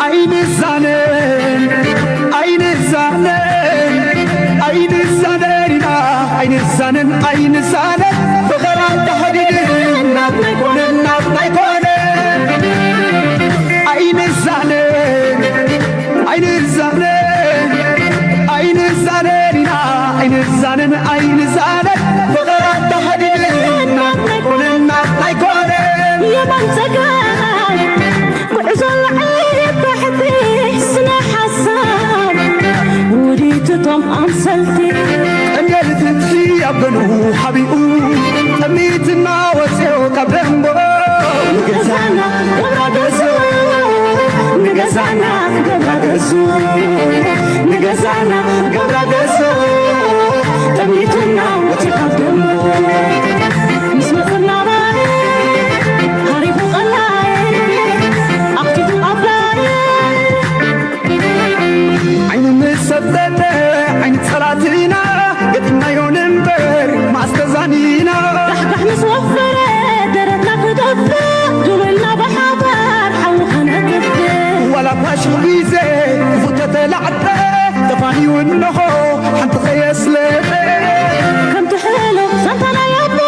ኣይንዛነን ኣይንዛነን ኣይንዛነን ኢና ኣይንዛነን ኣይንዛነን ፍቕራ ተሓዲድና ኣይኮነን ኣይኮነን ኣይንዛነን ኣይንዛነን ኣይንዛነን ኢና ኣይንዛነን ኣይንዛነን ፍቕራ ተሓዲድና ኣይኮነን ኣይኮነን የማን ጸጋም ጉዕዞ ላዕሊ ታሕቲ ስነ ሓሳብ ውዲትቶም ኣምሰልቲ ቀንገል ፍትሒ ኣብ ገኑ ሓቢኡ ጠሚትና ወፅኦ ካብ ደንቦ ንገዛና ገብራ ገዞ ንገዛና ገብራ ገዞ ንገዛና ገብራ ገዞ ጠሚትና ወፅኦ ካብ ደንቦ ምስ መፅና ባይ ሃሪፉ ቀላይ ኣኽቲቱ ኣፍላይ ዓይኒ ምስ ሰብጠጠ ዓይኒ ጸላትና ገጢምናዮ ንንበር ማስተዛኒና ዳሕዳሕ ምስ ወፈረ ደረትና ክደፍእ ድውልና ብሓባር ሓዊ ከነጥፍእ ዋላ ፋሽን ግዜ ክፉት ተተላዕጠ ተፋንዩ እንሆ ሓንቲ ከየስለጠ ከምቲ ሕሉፍ ዛንታና ያቦ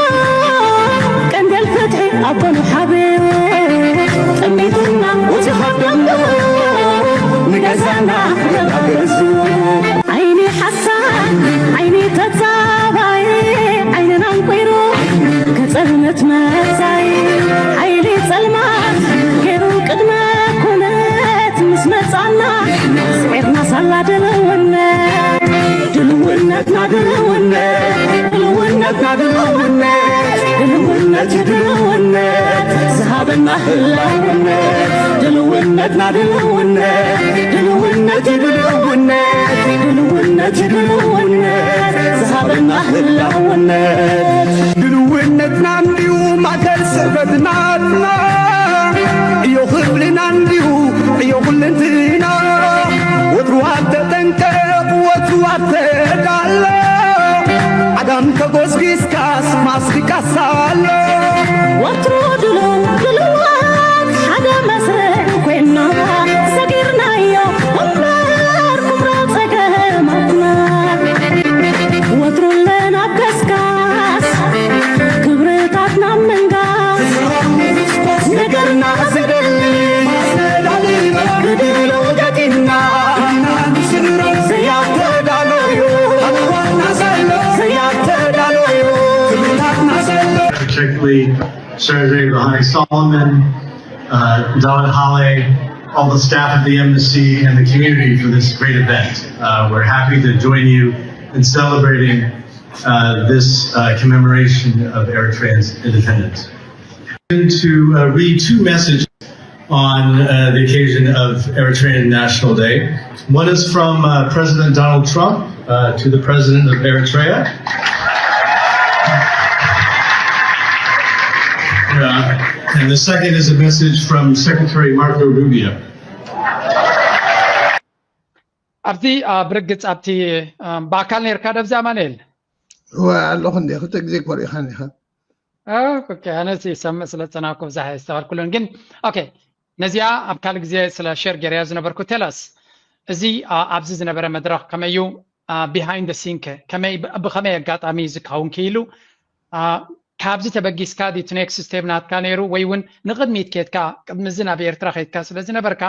ቀንዴል ፍትሒ ኣብ ጎኑ ሓብዮ ጠሚትና ውፂ ካብ ደንጎ ንገዛና ገዛ ገዙ ዓይኒ ሓሳድ ዓይኒ ተጻባይ ዓይንና እንቂሩ ከጸልመት መጻይ ሓይሊ ጸልማት ገይሩ ቅድመ ኩነት ምስ መጻና ስዒርና ሳላ ድልውነት ድልውነትና ድልውነት ድልውነትና ድልውነት ድልውነት ድልውነት ዝሃበና ህላውነት ድልውነትና ድልውነት ድልውነት ድልውነት ድልውነት ድልውነት ዝሃበና ህላውነት ድልውነትና እንዲዩ ማእከል ስዕበትናትና ዕዮ ክብልና እንዲዩ ዕዮ ኩልንትና ወትሩ ኣብ ተጠንቀቕ ወትሩ ኣብ ተዳሎ ዓጋም ተጎስጊስካስ ማስቲካስ ኣሎ ወትሩ ድሉው ድሉዋት ሓደ መስርዕ ኮይና ሰጊርናዮ እምበር ኩምራ ጸገማትና ወትሩ ኣለና ኣብ ገስጋስ ክብርታትና ምንጋስ ነገርና ዝደሊ ማሰላሊ ብድሎ ገጢምና ዘያተዳሎዩ ኣዋና ዘሎ ዘያተዳሎዩ ክብርታትና ዘሎ Particularly Sergey Bahani Solomon, uh, Don Halle, all the staff at the embassy and the community for this great event. Uh, we're happy to join you in celebrating uh, this uh, commemoration of Eritrea's independence. To uh, read two messages on uh, the occasion of Eritrean National Day. One is from uh, President Donald Trump uh, to the President of Eritrea. Uh, and the second is a message from Secretary Marco Rubio. ኣብቲ ብርግፅ ኣብቲ ብኣካል ነርካ ደብዚ ኣማንኤል እወ ኣለኹ እንደ ክልተ ግዜ ኮሪእኻን ኢኻ ኦኬ ኣነስ ይሰምዕ ስለ ዝፀናኩ ብዛሕ የስተባልኩሉን ግን ኦኬ ነዚኣ ኣብ ካልእ ግዜ ስለ ሸር ገይረያ ዝነበርኩ ቴላስ እዚ ኣብዚ ዝነበረ መድረኽ ከመዩ behind the scene ከ ከመይ ብኸመይ ኣጋጣሚ እዚ ክኸውን ክኢሉ ካብዚ ተበጊስካ እቲ next step ናትካ ነይሩ ወይ እውን ንቕድሚት ኬድካ ቅድሚ እዚ ናብ ኤርትራ ከይድካ ስለ ዝነበርካ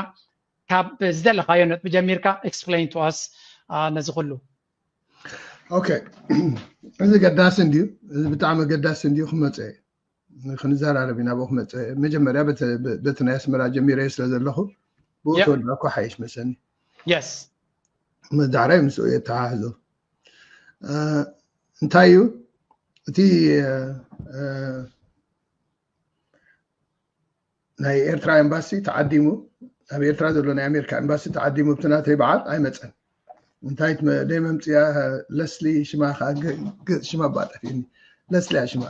ካብ ዝደለኻዮ ነጥቢ ጀሚርካ explain to us ነዚ ኩሉ ኦኬ እዚ ገዳሲ እንድዩ እዚ ብጣዕሚ ገዳሲ እንድዩ ክመፀ ክንዘራረብ ኢና ብኡ ክመፀ መጀመርያ በቲ ናይ ኣስመራ ጀሚረ ስለ ዘለኹ ብኡ ተወልዳ እኮ ሓይሽ መሰኒ የስ ዳዕራይ ምስኡ የተሓሕዞ እንታይ እዩ እቲ ናይ ኤርትራ ኤምባሲ ተዓዲሙ ኣብ ኤርትራ ዘሎ ናይ ኣሜሪካ ኤምባሲ ተዓዲሙ ብቲ ናተይ በዓል ኣይመፀን እንታይ ደይ መምፅያ ለስሊ ሽማ ከዓ ሽማ ባጠፊኒ ለስሊ ሽማ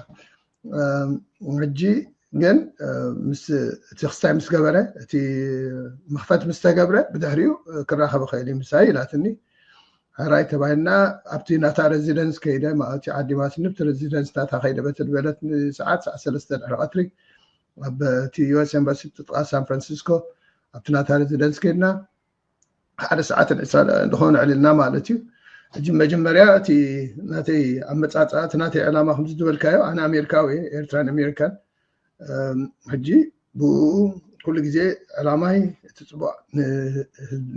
ሕጂ ግን ምስ እቲ ክስታይ ምስ ገበረ እቲ መኽፈት ምስ ተገብረ ብድሕሪኡ ክራኸብ ኽእል እዩ ምሳይ ኢላትኒ ሕራይ ተባሂልና ኣብቲ ናታ ሬዚደንስ ከይደ ማእቲ ዓዲማትኒ ብቲ ሬዚደንስ ናታ ከይደ በቲ ዝበለት ሰዓት ሰዓት ሰለስተ ድሕሪ ቀትሪ ኣብ እቲ ዩኤስ ኤምባሲ ጥጥቓ ሳን ፍራንሲስኮ ኣብቲ ናታ ሬዚደንስ ከድና ሓደ ሰዓት ንዕሳ ዝኾነ ዕልልና ማለት እዩ። ሕጂ መጀመርያ እቲ ናተይ ኣመፃፅኣ እቲ ናተይ ዕላማ ከምዚ ዝበልካዮ ኣነ ኣሜሪካዊ እየ፣ ኤርትራን ኣሜሪካን። ሕጂ ብኡ ኩሉ ግዜ ዕላማይ እቲ ፅቡቅ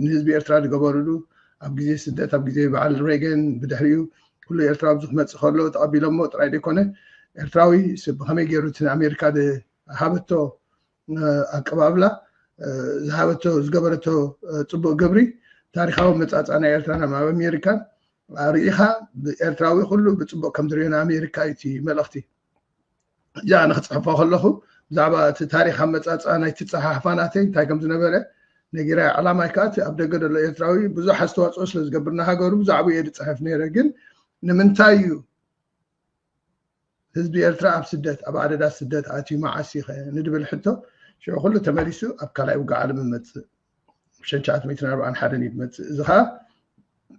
ንህዝቢ ኤርትራ ዝገበሩሉ ኣብ ግዜ ስደት ኣብ ግዜ በዓል ሬገን ብድሕሪኡ ኩሉ ኤርትራዊ ኣብዚ ክመፅእ ከሎ ተቐቢሎሞ ጥራይ ዘይኮነ ኤርትራዊ ብከመይ ገይሩ እቲ ንኣሜሪካ ዝሃበቶ ኣቀባብላ ዝሃበቶ ዝገበረቶ ፅቡቅ ግብሪ ታሪካዊ መፃፃ ናይ ኤርትራን ኣብ ኣሜሪካን ርኢኻ ኤርትራዊ ኩሉ ብፅቡቅ ከም ዝሪኦ ንኣሜሪካ እዩ እቲ መልእኽቲ። እዚኣ ንክፅሕፎ ከለኹ ብዛዕባ እቲ ታሪክ ኣመፃፅኣ ናይቲ ፀሓሕፋ ናተይ እንታይ ከም ዝነበረ ነጊራ። ዕላማይ ከዓ እቲ ኣብ ደገ ዘሎ ኤርትራዊ ብዙሕ ኣስተዋፅኦ ስለ ዝገብር ንሃገሩ ብዛዕባኡ እየ ዝፅሕፍ ነይረ። ግን ንምንታይ እዩ ህዝቢ ኤርትራ ኣብ ስደት ኣብ ኣደዳ ስደት ኣትዩ መዓስ ይኸ ንድብል ሕቶ ሽዑ ኩሉ ተመሊሱ ኣብ ካልኣይ ውግእ ዓለም ይመፅእ። ሸንሸዓት ሚእትን ኣርባዓን ሓደን እዩ ዝመፅእ። እዚ ከዓ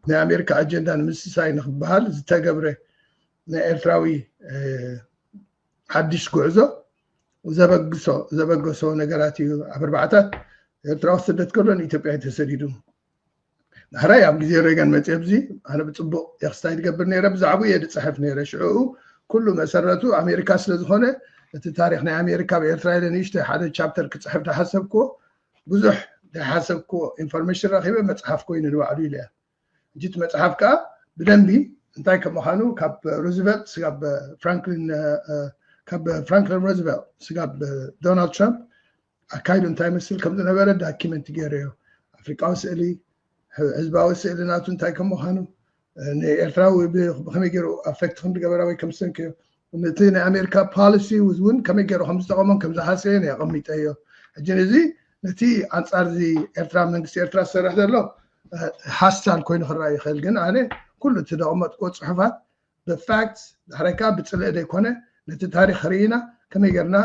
ናይ ኣሜሪካ ኣጀንዳ ንምስሳይ ንክበሃል ዝተገብረ ናይ ኤርትራዊ ሓድሽ ጉዕዞ ዘበግሶ ዘበገሶ ነገራት እዩ። ኣብ ኣርባዕታት ኤርትራዊ ስደት ከሎ ንኢትዮጵያ እዩ ተሰዲዱ። ዳሕራይ ኣብ ግዜ ሬገን መፅእ ኣብዚ ኣነ ብፅቡቅ ኤክስታይ ትገብር ነይረ ብዛዕባኡ እየ ዝፅሕፍ ነይረ። ሽዕኡ ኩሉ መሰረቱ ኣሜሪካ ስለዝኾነ እቲ ታሪክ ናይ ኣሜሪካ ብኤርትራ ኢለ ንእሽተይ ሓደ ቻፕተር ክፅሕፍ ዝሓሰብክዎ ብዙሕ ዘይሓሰብክዎ ኢንፎርሜሽን ረኪበ መፅሓፍ ኮይኑ ንባዕሉ ኢለ እያ። ሕጂ እቲ መፅሓፍ ከዓ ብደንቢ እንታይ ከም ምዃኑ ካብ ሩዝቨልት ስጋብ ፍራንክሊን ካብ ፍራንክሊን ሩዝቨልት ስጋብ ዶናልድ ትራምፕ ኣካይዱ እንታይ መስል ከም ዝነበረ ዳኪመንት ገይረዮ። ኣፍሪቃዊ ስእሊ፣ ህዝባዊ ስእሊ ናቱ እንታይ ከም ምዃኑ፣ ንኤርትራዊ ብከመይ ገይሩ ኣፌክት ከም ዝገበራ ወይ ከም ዝሰንከዮ፣ ነቲ ናይ ኣሜሪካ ፖሊሲ እውን ከመይ ገይሩ ከም ዝጠቐሞን ከም ዝሃሰዮን እየ ኣቐሚጠዮ። ሕጂ ነዚ ነቲ ኣንጻር እዚ ኤርትራ መንግስቲ ኤርትራ ዝሰርሕ ዘሎ ሃስታል ኮይኑ ክረኣ ይኽእል፣ ግን ኣነ ኩሉ እቲ ዘቐመጥክዎ ጽሑፋት ብፋክት ዳሕራይ ከዓ ብፅልኢ ዘይኮነ ነቲ ታሪክ ርኢና ከመይ ጌርና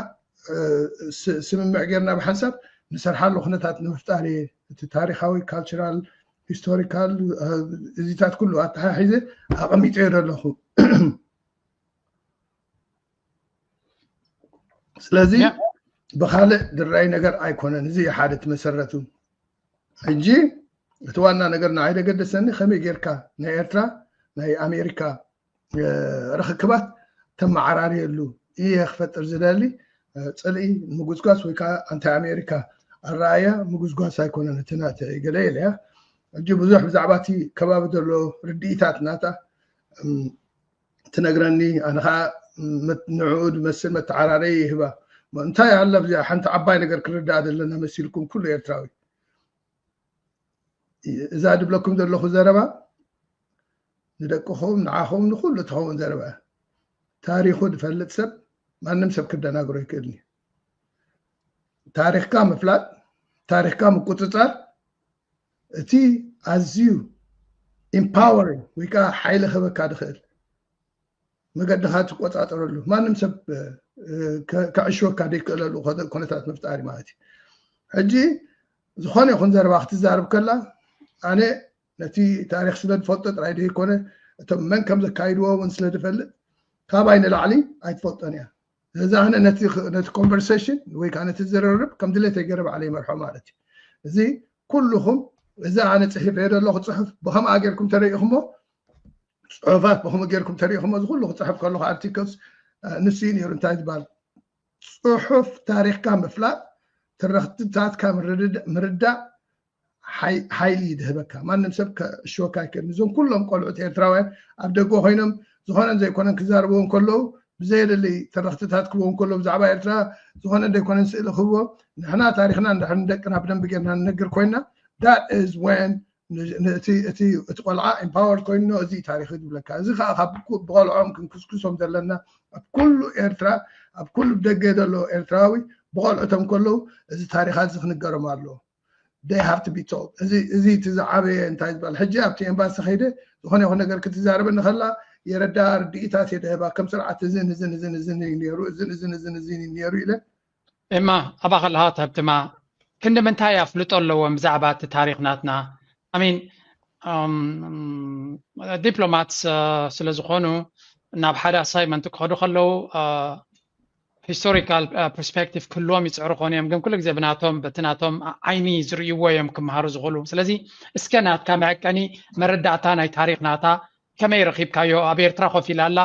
ስምምዕ ጌርና ብሓንሳብ ንሰርሓሉ ኩነታት ንምፍጣር እየ እቲ ታሪካዊ ካልቸራል ሂስቶሪካል እዚታት ኩሉ ኣተሓሒዘ ኣቐሚጠዮ ዘለኹ። ስለዚ ብካልእ ድራይ ነገር ኣይኮነን። እዚ ሓደ እቲ መሰረቱ። ሕጂ እቲ ዋና ነገር ንዓይ ዘገደሰኒ ከመይ ጌርካ ናይ ኤርትራ ናይ ኣሜሪካ ርክክባት ተመዓራርየሉ እየ ክፈጥር ዝደሊ። ፅልኢ ምጉስጓስ ወይ ከዓ ኣንታይ ኣሜሪካ ኣረኣያ ምጉስጓስ ኣይኮነን እቲ ናተ ገለ ኢለያ። ሕጂ ብዙሕ ብዛዕባ እቲ ከባቢ ዘሎ ርድኢታት ናታ ትነግረኒ፣ ኣነ ከዓ ንዕኡ ዝመስል መተዓራረይ ይህባ። እንታይ ኣላ ኣብዚኣ ሓንቲ ዓባይ ነገር ክርዳኣ ዘለና መሲልኩም ኩሉ ኤርትራዊ? እዛ ድብለኩም ዘለኹ ዘረባ ንደቅኹም ንዓኹም ንኩሉ ትኸውን ዘረባ። ታሪኹ ዝፈልጥ ሰብ ማንም ሰብ ክደናግሮ ይክእልኒ። ታሪኽካ ምፍላጥ፣ ታሪኽካ ምቁፅፃር እቲ ኣዝዩ ኢምፓወሪንግ ወይ ከዓ ሓይሊ ክህበካ ዝኽእል መገድኻ ትቆፃፀረሉ ማንም ሰብ ከዕሽወካ ዘይክእለሉ ኩነታት ምፍጣር ማለት እዩ። ሕጂ ዝኾነ ይኹን ዘረባ ክትዛረብ ከላ ኣነ ነቲ ታሪክ ስለ ዝፈልጦ ጥራይ ዘይኮነ እቶም መን ከም ዘካይድዎ እውን ስለ ዝፈልጥ ካባይ ንላዕሊ ኣይትፈልጦን እያ። እዚ ኣነ ነቲ ኮንቨርሴሽን ወይ ከዓ ነቲ ዝርርብ ከም ድሌተይ ገይረ ባዕለ ይመርሖ ማለት እዩ። እዚ ኩልኹም እዚ ኣነ ፅሒፈ ዘለኹ ፅሑፍ ብከምኣ ጌርኩም ተረኢኹሞ ፅሑፋት ብከምኡ ጌርኩም ተሪኢኹሞ እዚ ኩሉ ክፅሕፍ ከለኹ ኣርቲክልስ ንሱ እዩ ነይሩ እንታይ ዝበሃል ፅሑፍ ታሪክካ ምፍላጥ ትረክትታትካ ምርዳእ ሓይሊ እዩ ዝህበካ። ማንም ሰብ ከእሽወካ ኣይክእል። እዞም ኩሎም ቆልዑት ኤርትራውያን ኣብ ደገ ኮይኖም ዝኾነን ዘይኮነን ክዛረብዎ እንከለዉ ብዘየደሊ ተረክትታት ክህብዎ እንከለዉ ብዛዕባ ኤርትራ ዝኾነን ዘይኮነን ስእሊ ክህብዎ ንሕና ታሪክና ንድሕር ንደቅና ብደንቢ ጌርና ንነግር ኮይና that is when እቲ ቆልዓ ኢምፓወርድ ኮይኑ እዚ ታሪክ ዝብለካ እዚ ከዓ ካብ ብቆልዖም ክንክስክሶም ዘለና ኣብ ኩሉ ኤርትራ ኣብ ኩሉ ደገ ዘሎ ኤርትራዊ ብቆልዑቶም ከለዉ እዚ ታሪካት እዚ ክንገሮም ኣለዎ። They have to be told። እዚ እቲ ዝዓበየ እንታይ ዝበሃል ሕጂ ኣብቲ ኤምባሲ ከይደ ዝኾነ ይኹን ነገር ክትዛረበኒ ከላ የረዳ ርድኢታት እየ ደህባ ከም ስርዓት እዝን እዝን እዝን እዝን እዩ ነይሩ እዝን እዝን እዝን እዝን እዩ ነይሩ ኢለ ኤማ ኣባኻ ኣለኻ ተህብትማ ክንዲ ምንታይ ኣፍልጦ ኣለዎም ብዛዕባ እቲ ታሪኽ ናትና ኣሚን ዲፕሎማት ስለ ዝኾኑ ናብ ሓደ ኣሳይመንት ክኸዱ ከለዉ ሂስቶሪካል ፐርስፔክቲቭ ክህልዎም ይፅዕሩ ኮኑ እዮም፣ ግን ኩሉ ግዜ ብናቶም በቲ ናቶም ዓይኒ ዝርእይዎ እዮም ክመሃሩ ዝኽእሉ። ስለዚ እስከ ናትካ መዐቀኒ መረዳእታ ናይ ታሪኽ ናታ ከመይ ረኺብካዮ? ኣብ ኤርትራ ኮፍ ኢላ ኣላ፣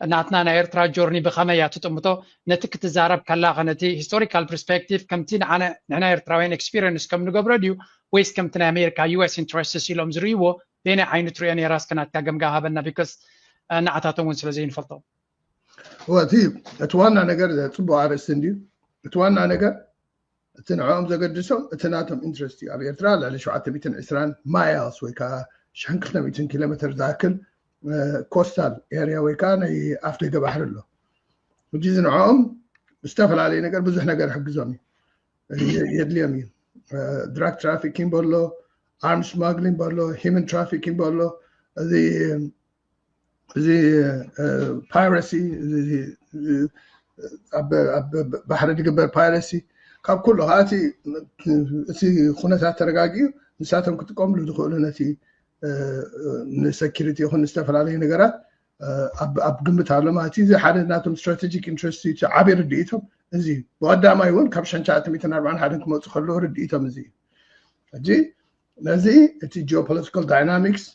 ናትና ናይ ኤርትራ ጆርኒ ብኸመይ እያ ትጥምቶ? ነቲ ክትዛረብ ከላኸ ነቲ ሂስቶሪካል ፐርስፔክቲቭ ከምቲ ንዓነ ንሕና ኤርትራውያን ኤክስፒሪየንስ ከም ንገብሮ ድዩ ወይስ ከምቲ ናይ ኣሜሪካ ዩ ኤስ ኢንትረስትስ ኢሎም ዝርእይዎ በየናይ ዓይኒ ትሪኦ ነይራ? እስከ ናትካ ገምጋ ሃበና፣ ቢካስ ንዓታቶም እውን ስለ ዘይንፈልጦ። እቲ እቲ ዋና ነገር ጽቡቅ ኣርእስቲ እንድዩ። እቲ ዋና ነገር እቲ ንዕኦም ዘገድሶም እቲ ናቶም ኢንትረስት እዩ። ኣብ ኤርትራ ልዕሊ ሸውዓተ ሚእትን ዕስራን ማይልስ ወይ ከዓ ሽሕን ክልተ ሚእትን ኪሎ ሜትር ዝኣክል ኮስታል ኤርያ ወይ ከዓ ናይ ኣፍ ደገ ባሕሪ ኣሎ። ሕጂ እዚ ንዕኦም ዝተፈላለዩ ነገር ብዙሕ ነገር ይሕግዞም እዩ፣ የድልዮም እዩ። ድራግ ትራፊኪንግ በሎ፣ ኣርም ስማግሊንግ በሎ፣ ሂመን ትራፊኪንግ በሎ፣ እዚ እዚ ፓይረሲ ኣብ ባሕሪ ዝግበር ፓይረሲ ካብ ኩሉ ከዓቲ እቲ ኩነታት ተረጋጊኡ ንሳቶም ክጥቀምሉ ዝኽእሉ ነቲ ንሰኪሪቲ ይኹን ዝተፈላለዩ ነገራት ኣብ ግምት ኣሎ ማለት እዩ። እዚ ሓደ ናቶም ስትራቴጂክ ኢንትረስት እቲ ዓብዪ ርድኢቶም እዚ ብቐዳማይ እውን ካብ ሽሕን ትሽዓተ ሚእትን ኣርባዓን ሓደን ክመፁ ከለዉ ርድኢቶም እዚ እዩ። ሕጂ ነዚ እቲ ጂኦፖለቲካል ዳይናሚክስ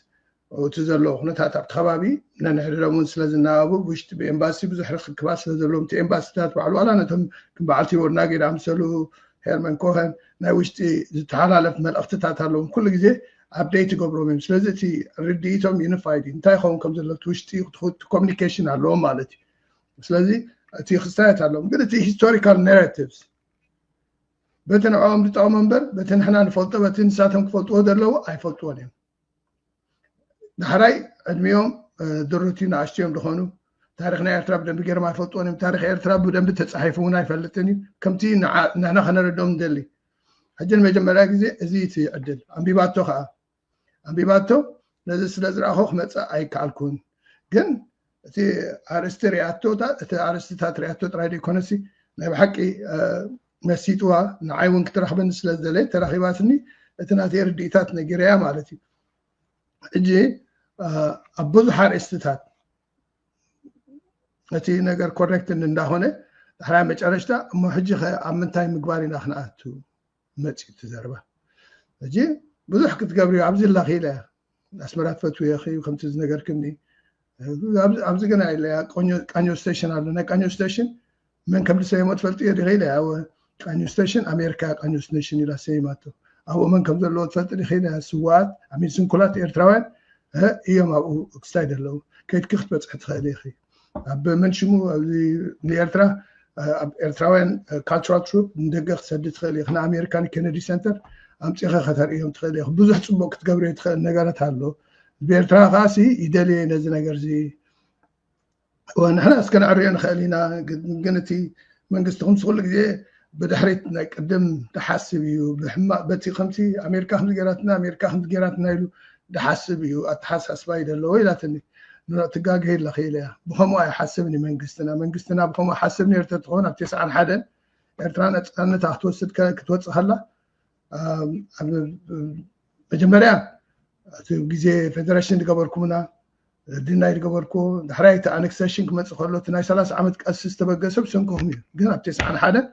እቲ ዘሎ ኩነታት ኣብቲ ከባቢ ነንሕድሮም እውን ስለ ዝናባቡ ውሽጢ ብኤምባሲ ብዙሕ ርክክባት ስለ ዘለዎም እቲ ኤምባሲታት ባዕሉ ዋላ ነቶም ከም በዓል ቲቦር ናጌ ዝኣምሰሉ ሄርመን ኮኸን ናይ ውሽጢ ዝተሓላለፍ መልእኽትታት ኣለዎም ኩሉ ግዜ ኣፕዴት ይገብሮም እዮም። ስለዚ እቲ ርድኢቶም ዩኒፋይድ እዩ። እንታይ ይኸውን ከም ዘሎ እቲ ውሽጢ ኮሚኒኬሽን ኣለዎም ማለት እዩ። ስለዚ እቲ ክስታያት ኣለዎም ግን እቲ ሂስቶሪካል ናራቲቭስ በቲ ንዕኦም ዝጠቕሞ እምበር በቲ ንሕና ንፈልጦ በቲ ንሳቶም ክፈልጥዎ ዘለዎ ኣይፈልጥዎን እዮም። ዳሕራይ ዕድሚኦም ድሩት እዩ፣ ንኣሽቱ እዮም ዝኾኑ። ታሪኽ ናይ ኤርትራ ብደንቢ ገይሮም ኣይፈልጥዎን እዮም። ታሪኽ ኤርትራ ብደንቢ ተፃሒፉ እውን ኣይፈልጥን እዩ ከምቲ ንሕና ከነረድኦም ንደሊ። ሕጂ ንመጀመርያ ግዜ እዚ እቲ ዕድል ኣንቢባቶ ከዓ ኣንቢባቶ ነዚ ስለ ዝረኣኹ ክመፅእ ኣይከኣልኩን። ግን እቲ ኣርእስቲ ሪኣቶ እቲ ኣርእስትታት ሪኣቶ ጥራይ ዘይኮነሲ ናይ ብሓቂ መሲጥዋ ንዓይ እውን ክትረኽበኒ ስለ ዝደለየት ተራኺባትኒ እቲ ናተይ ርድኢታት ነጊረያ ማለት እዩ። ሕጂ ኣብ ብዙሕ ኣርእስትታት እቲ ነገር ኮሬክት እንዳኾነ ድሕራይ መጨረሽታ እሞ ሕጂ ከ ኣብ ምንታይ ምግባር ኢና ክንኣቱ መፅዩ እቲ ዘረባ። ሕጂ ብዙሕ ክትገብሪ ኣብዚ ኣለኺ ኢለ ኣስመራ ትፈትውዮ ኢኺ ከምቲ ዝነገርክኒ ኣብዚ ግና ኢለ ቃኞ ስቴሽን ኣሎ ናይ ቃኞ ስቴሽን መን ከም ዝሰየሞ ትፈልጥዮ ዲኺ ኢለ ኣወ ቃኞ ስቴሽን ኣሜሪካ ቃኞ ስቴሽን ኢላ ሰይማቶ ኣብኡ መን ከም ዘለዎ ትፈልጢ ዲኺ ኢለ ስዋኣት ኣሚን ስንኩላት ኤርትራውያን እዮም ኣብኡ ክስታይ ዘለዉ ከይድኪ ክትበፅሒ ትኽእሊ ኢኺ ኣብ መን ሽሙ ንኤርትራ ኣብ ኤርትራውያን ካልቸራል ትሩፕ ንደገ ክትሰዲ ትኽእል ኢኺ ንኣሜሪካን ኬነዲ ሰንተር ኣምፂኸ ከተርእዮም ትኽእል ኢኺ ብዙሕ ፅቡቅ ክትገብርዮ ትኽእል ነገራት ኣሎ ብኤርትራ ከዓሲ ይደልየ ነዚ ነገር እዚ ንሕና እስከ ንዕርዮ ንኽእል ኢና ግን እቲ መንግስቲ ከምዚ ኩሉ ግዜ ብድሕሪት ናይ ቅድም ትሓስብ እዩ ብሕማቅ በቲ ከምቲ ኣሜሪካ ከምዚ ገይራትና ኣሜሪካ ከምዚ ገይራትና ኢሉ ድሓስብ እዩ ኣተሓሳስባ እዩ ዘለዎ ኢላትኒ ትጋግህ ኣለኺ ኢለ እያ ብከምኡ ኣይሓስብን እዩ መንግስትና መንግስትና ብከምኡ ሓስብ ነይሩ ተትኸውን ኣብ ተስዓን ሓደን ኤርትራ ነፃነታ ክትወስድ ክትወፅእ ከላ መጀመርያ እቲ ግዜ ፌደሬሽን ዝገበርኩምና ድናይ ዝገበርኩ ዳሕራይ እቲ ኣነክሰሽን ክመፅእ ከሎ እቲ ናይ ሰላሳ ዓመት ቀሲ ዝተበገሰ ብሰንክኹም እዩ ግን ኣብ ተስዓን ሓደን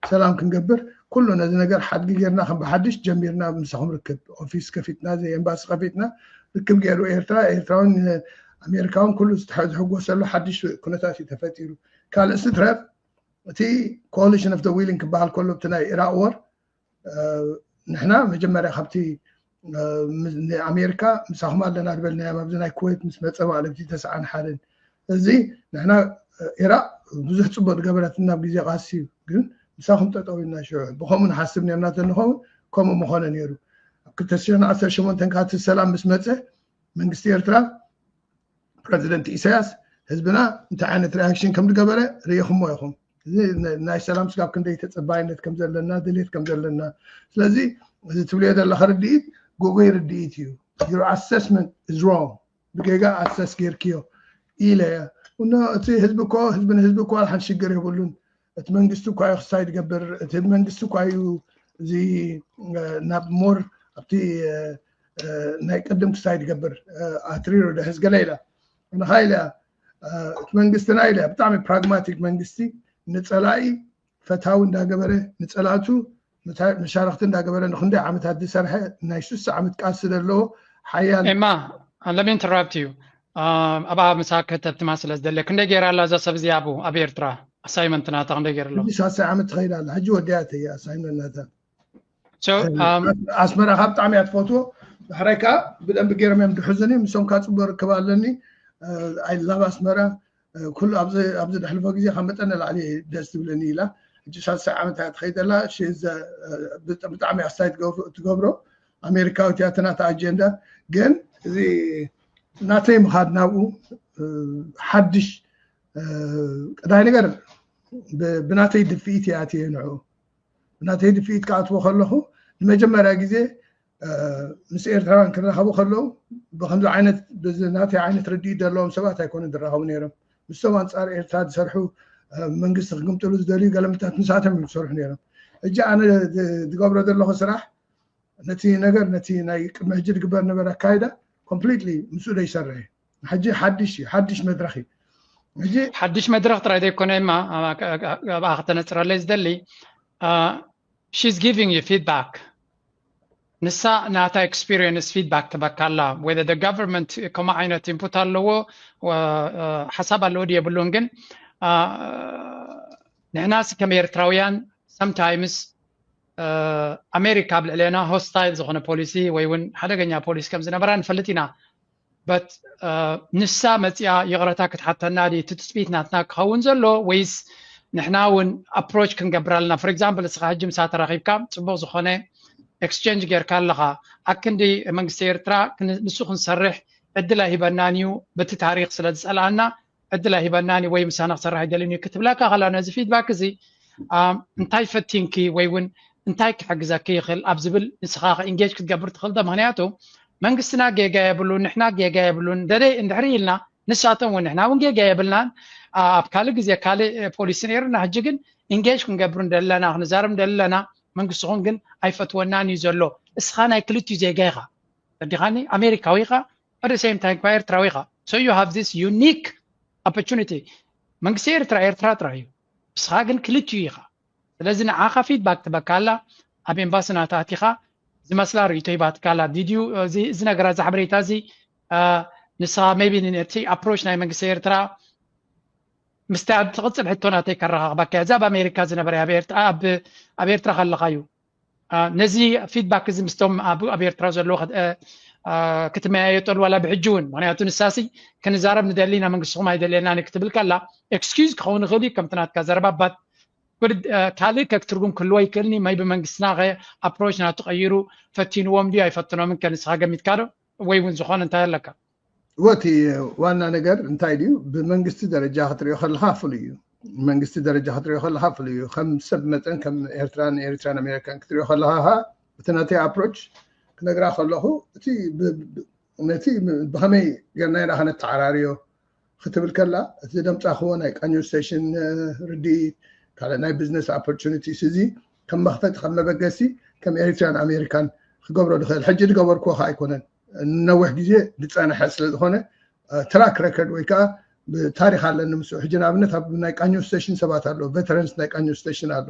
ሰላም ክንገብር ኩሉ ነዚ ነገር ሓድጊ ጌርና ከም ብሓድሽ ጀሚርና ምሳኹም ርክብ ኦፊስ ከፊትና ዘይ ኤምባሲ ከፊትና ርክብ ገይሩ ኤርትራ ኤርትራውን ኣሜሪካውን ኩሉ ዝሕጎሰሉ ሓድሽ ኩነታት እዩ ተፈጢሩ ካልእ ስትረፍ እቲ ኮሊሽን ኦፍ ዊሊንግ ክበሃል ከሎ እቲ ናይ ኢራቅ ወር ንሕና መጀመርያ ካብቲ ኣሜሪካ ምሳኹም ኣለና ዝበልናዮም ኣብዚ ናይ ኩዌት ምስ መፀ ማለት እዩ ተስዓን ሓደን እዚ ንሕና ኢራቅ ብዙሕ ፅቡቅ ዝገበረትና ኣብ ግዜ ቃሲ እዩ ግን ምሳኹም ጠጠው ኢልና ሽዑ ብከምኡ ንሓስብ ነርና ተንኸውን ከምኡ ምኾነ ነይሩ ኣብ ክልተ ሽሕን ዓሰርተ ሸሞንተን ካቲ ሰላም ምስ መፀ መንግስቲ ኤርትራ ፕረዚደንት ኢሳያስ ህዝብና እንታይ ዓይነት ሪኣክሽን ከም ዝገበረ ርኢኹሞ ኢኹም ናይ ሰላም ስጋብ ክንደይ ተፀባይነት ከም ዘለና ድሌት ከም ዘለና ስለዚ እዚ ትብልዮ ዘለካ ርድኢት ጉጉይ ርድኢት እዩ your assessment is wrong ብጌጋ ኣሰስ ጌርክዮ ኢለ እያ እኖ እቲ ህዝቢ እኮ ህዝቢ ንህዝቢ እኮ ሓንቲ ሽግር የብሉን እቲ መንግስቲ እኳ እዩ ክሳይ ዝገብር እቲ መንግስቲ እኳ እዩ እዚ ናብ ሞር ኣብቲ ናይ ቅድም ክሳይ ዝገብር ኣትሪሮ ደሕስ ገለ ኢላ ንኻ ኢለ እቲ መንግስትና ኢለ ብጣዕሚ ፕራግማቲክ መንግስቲ ንፀላኢ ፈታዊ እንዳገበረ፣ ንፀላእቱ መሻርክቲ እንዳገበረ ንክንደይ ዓመታት ዝሰርሐ፣ ናይ ሽዱሽተ ዓመት ቃልሲ ዘለዎ ሓያል ኤማ፣ let me interrupt you። ኣብኣ ምሳክ ከተብትማ ስለ ዝደለ፣ ክንደይ ገይራ ኣላ እዛ ሰብ እዚኣ ኣብኡ ኣብ ኤርትራ? ኣሳይመንት ናታ ክንደይ ገይሩ ኣሎ? ሕጂ ሳልሳይ ዓመት ትኸይድ ኣላ። ሕጂ ወዲያተ እያ ኣሳይመንት ናታ። So ኣስመራ ካብ ብጣዕሚ እያ ትፈትዎ። ዳሕራይ ከዓ ብደንቢ ገይሮም እዮም ድሕዙኒ። ምሶም ከዓ ፅቡቅ ርክብ ኣለኒ። ኣይ ላቭ ኣስመራ። ኩሉ ኣብዚ ኣብዚ ደሕልፎ ግዜ ካብ መጠን ንላዕሊ ደስ ትብለኒ ኢላ። ሕጂ ሳልሳይ ዓመት እያ ትኸይድ ኣላ። ብጣዕሚ ኣስታይ ትገብሮ። ኣሜሪካዊት እያ፣ እቲ ናታ ኣጀንዳ። ግን እዚ ናተይ ምኻድ ናብኡ ሓድሽ ቀዳይ ነገር ብናተይ ድፍኢት እየ ኣትየ ንዑ። ብናተይ ድፍኢት ክኣትዎ ከለኹ ንመጀመርያ ግዜ ምስ ኤርትራውያን ክራኸቡ ከለዉ ብከምዚ ዓይነት ናተይ ዓይነት ርድኢት ዘለዎም ሰባት ኣይኮኑን ዝራኸቡ ነይሮም። ምስቶም ኣንፃር ኤርትራ ዝሰርሑ መንግስቲ ክግምጥሉ ዝደልዩ ገለምታት ምሳቶም እዮም ዝሰርሑ ነይሮም። ሕጂ ኣነ ዝገብሮ ዘለኹ ስራሕ ነቲ ነገር ነቲ ናይ ቅድሚ ሕጂ ዝግበር ነበረ ኣካይዳ ኮምፕሊትሊ ምስኡ ዶ ይሰርሕ እዩ። ሕጂ ሓድሽ እዩ፣ ሓድሽ መድረኽ እዩ። ሕጂ ሓድሽ መድረኽ ጥራይ ዘይኮነ ማ ኣብኣ ከተነፅረለይ ዝደሊ she's giving you feedback። ንሳ ናታ experience feedback ትበካ ኣላ። Whether the government ከምኡ ዓይነት input ኣለዎ ሓሳብ ኣለዎ ድዩ የብሉን፣ ግን ንሕናሲ ከም ኤርትራውያን sometimes ኣሜሪካ ኣብ ልዕሌና hostile ዝኾነ ፖሊሲ ወይ እውን ሓደገኛ ፖሊሲ ከም ዝነበራ ንፈልጥ ኢና። But ንሳ መፂኣ ይቕረታ ክትሓተና ድዩ እቲ ትፅቢት ናትና ክኸውን ዘሎ ወይስ ንሕና እውን approach ክንገብር ኣለና? For example እስኻ ሕጂ ምሳ ተራኺብካ ፅቡቕ ዝኾነ exchange ጌርካ ኣለኻ። ኣክንዲ መንግስቲ ኤርትራ ንሱ ክንሰርሕ ዕድል ኣይሂበናን እዩ፣ በቲ ታሪክ ስለ ዝፀልኣና ዕድል ኣይሂበናን እዩ ወይ ምሳና ክሰርሕ ኣይደልን እዩ ክትብለካ ከላ ነዚ feedback እዚ እንታይ ፈቲንኪ ወይ እውን እንታይ ክሕግዘኪ ይኽእል ኣብ ዝብል ንስኻ engage ክትገብር ትኽእል ዶ? ምክንያቱ መንግስትና ጌጋ የብሉን፣ ንሕና ጌጋ የብሉን። ደደ እንድሕሪ ኢልና ንሳቶም እውን ንሕና እውን ጌጋ የብልናን። ኣብ ካልእ ግዜ ካልእ ፖሊሲ ነይርና። ሕጂ ግን engage ክንገብር እንደለና ክንዛረብ እንደለና መንግስትኹም ግን ኣይፈትወናን እዩ ዘሎ። እስኻ ናይ ክልቲኡ ዜጋ ኢኻ። ተረዲኻኒ? ኣሜሪካዊ ኢኻ፣ at the same time ኤርትራዊ ኢኻ። So you have this unique opportunity። መንግስቲ ኤርትራ ኤርትራ ጥራይ እዩ። እስኻ ግን ክልቲኡ ኢኻ። ስለዚ ንዓኻ feedback ትበካ ኣላ። ኣብ ኤምባሲ ናታ ኣቲኻ ዝመስላ ርእይቶ ሂባትካ ኣላ። Did you እዚ ነገራ እዚ ሓበሬታ እዚ ንስኻ maybe ነቲ approach ናይ መንግስቲ ኤርትራ ምስቲ ኣብ ትቕጽል ሕቶ ናተይ ከረኻኽበካ እያ። እዚ ኣብ ኣሜሪካ ዝነበረ ኣብ ኤርትራ ከለኻ እዩ። ነዚ feedback እዚ ምስቶም ኣብ ኤርትራ ዘለዎ ክትመያየጠሉ ዋላ ብሕጂ እውን፣ ምክንያቱ ንሳሲ ክንዛረብ ንደሊ ኢና መንግስትኹም ኣይደልየናን ክትብል ከላ excuse ክኸውን ይኽእል እዩ ከምቲ ናትካ ዘረባ። But ካልእ ከ ትርጉም ክህልዎ ይክእልኒ? Maybe መንግስትና ከ approach ናቱ ቀይሩ ፈቲንዎም ድዩ ኣይፈትኖምን ከ ንስኻ ገሚትካ ዶ? ወይ እውን ዝኾነ እንታይ ኣለካ? ወቲ ዋና ነገር እንታይ ድዩ? ብመንግስቲ ደረጃ ክትሪኦ ከለካ ፍሉይ እዩ። መንግስቲ ደረጃ ክትሪኦ ከለካ ፍሉይ እዩ። ከም ሰብ መጠን ከም ኤርትራን ኤርትራን ኣሜሪካን ክትሪኦ ከለካ ከ እቲ ናተይ approach ክነግራ ከለኩ እቲ ነቲ ብከመይ ገርና ኢና ከነተዓራርዮ ክትብል ከላ እቲ ደምፃክዎ ናይ ቃኞ station ርድኢት ካልእ ናይ business opportunities እዚ ከም መክፈቲ ከም መበገሲ ከም ኤርትራን ኣሜሪካን ክገብሮ ዝኽእል ሕጂ ዝገበርክዎ ከዓ ኣይኮነን። ንነዊሕ ግዜ ዝፀንሐ ስለ ዝኾነ track record ወይ ከዓ ታሪክ ኣለኒ ምስ ሕጂ ንኣብነት ኣብ ናይ ቃኞ station ሰባት ኣሎ veterans ናይ ቃኞ station ኣሎ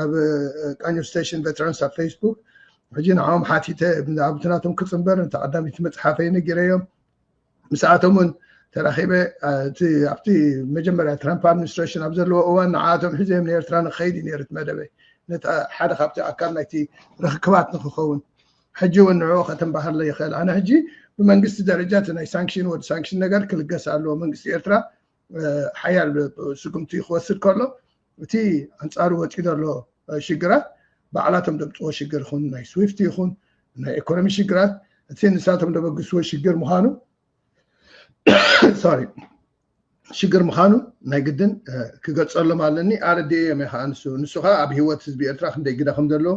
ኣብ ቃኞ station veterans ኣብ Facebook ሕጂ ንዓኦም ሓቲተ ኣብቲ ናቶም ክፅንበር ነቲ ቀዳሚቲ መፅሓፈይ ነጊረዮም ምስኣቶም እውን ተራኺበ ኣብቲ መጀመርያ ትራምፕ administration ኣብ ዘለዎ እዋን ንዓኣቶም ሒዘዮም ንኤርትራ ንክኸይድ እዩ ነይሩ እቲ መደበይ ነቲ ሓደ ካብቲ ኣካል ናይቲ ርክክባት ንክኸውን ሕጂ እውን ንዕኡ ከተንባሃለ ይኽእል ኣነ ሕጂ ብመንግስቲ ደረጃ እቲ ናይ ሳንክሽን ወዲ ሳንክሽን ነገር ክልገስ ኣለዎ መንግስቲ ኤርትራ ሓያል ስጉምቲ ክወስድ ከሎ እቲ ኣንፃሩ ወፂኡ ዘሎ ሽግራት ባዕላቶም ዘምፅዎ ሽግር ይኹን ናይ ስዊፍት ይኹን ናይ ኢኮኖሚ ሽግራት እቲ ንሳቶም ዘበግስዎ ሽግር ምዃኑ sorry ሽግር ምዃኑ ናይ ግድን ክገልፀሎም ኣለኒ ኣረድኤዮም እየ ከዓ ንሱ ንሱ ከዓ ኣብ ሂወት ህዝቢ ኤርትራ ክንደይ ግደ ከም ዘለዎ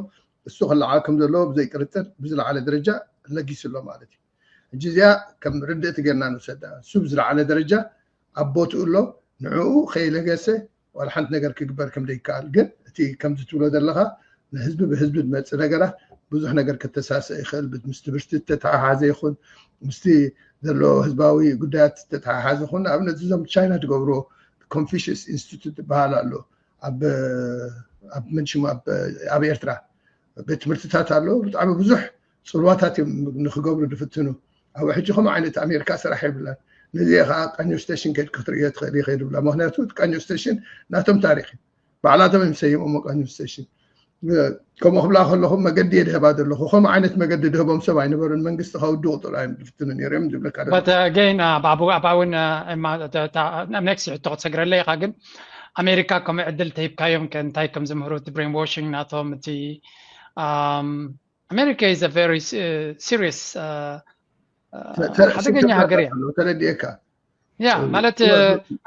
እሱ ክለዓል ከም ዘለዎ ብዘይ ጥርጥር ብዝለዓለ ደረጃ ለጊሱ ኣሎ ማለት እዩ ሕጂ እዚኣ ከም ርድእቲ ጌርና ንውሰዳ እሱ ብዝለዓለ ደረጃ ኣብ ቦትኡ ኣሎ ንዕኡ ከይለገሰ ዋላ ሓንቲ ነገር ክግበር ከም ዘይከኣል ግን እቲ ከምዚ ትብሎ ዘለካ ንህዝቢ ብህዝቢ ዝመፅእ ነገራት ብዙሕ ነገር ከተሳስእ ይኽእል ምስ ትምህርቲ ዝተተሓሓዘ ይኹን ምስቲ ዘሎ ህዝባዊ ጉዳያት ዝተተሓሓዘ ይኹን ንኣብነት እዞም ቻይና ትገብርዎ ኮንፊሽስ ኢንስቲቱት ዝበሃል ኣሎ ኣብ ኣብ መን ሽሙ ኣብ ኣብ ኤርትራ ቤት ትምህርትታት ኣሎ። ብጣዕሚ ብዙሕ ጽልዋታት እዮም ንክገብሩ ዝፍትኑ። ኣብ ሕጂ ከምኡ ዓይነት ኣሜሪካ ስራሕ የብላን። ነዚ ከዓ ቃኘው ስቴሽን ከይድ ክትርእዮ ትኽእል ይኸይድ ብላ። ምክንያቱ እቲ ቃኘው ስቴሽን ናቶም ታሪክ እዩ። ባዕላቶም እዮም ሰይሞሞ ቃኘው ስቴሽን። ከምኡ ክብላ ከለኹ መገዲ እየ ድህባ ዘለኹ። ከምኡ ዓይነት መገዲ ድህቦም ሰብ ኣይነበሩን። መንግስቲ ከውድቑ ጥራይ እዮም ዝፍትኑ ነይሮም ዝብለካ ደለኹ። But uh, again, uh, Babu, Babu, uh, and my, the, the, the next ሕቶ ክትሰግረለይ ኢኻ ግን ኣሜሪካ ከምኡ ዕድል ተሂብካዮም ከ እንታይ ከም ዝምህሩ እቲ brainwashing ናቶም እቲ um, America is a very uh, serious uh, uh, ሓደገኛ ሃገር እያ። ተረዲኤካ ያ ማለት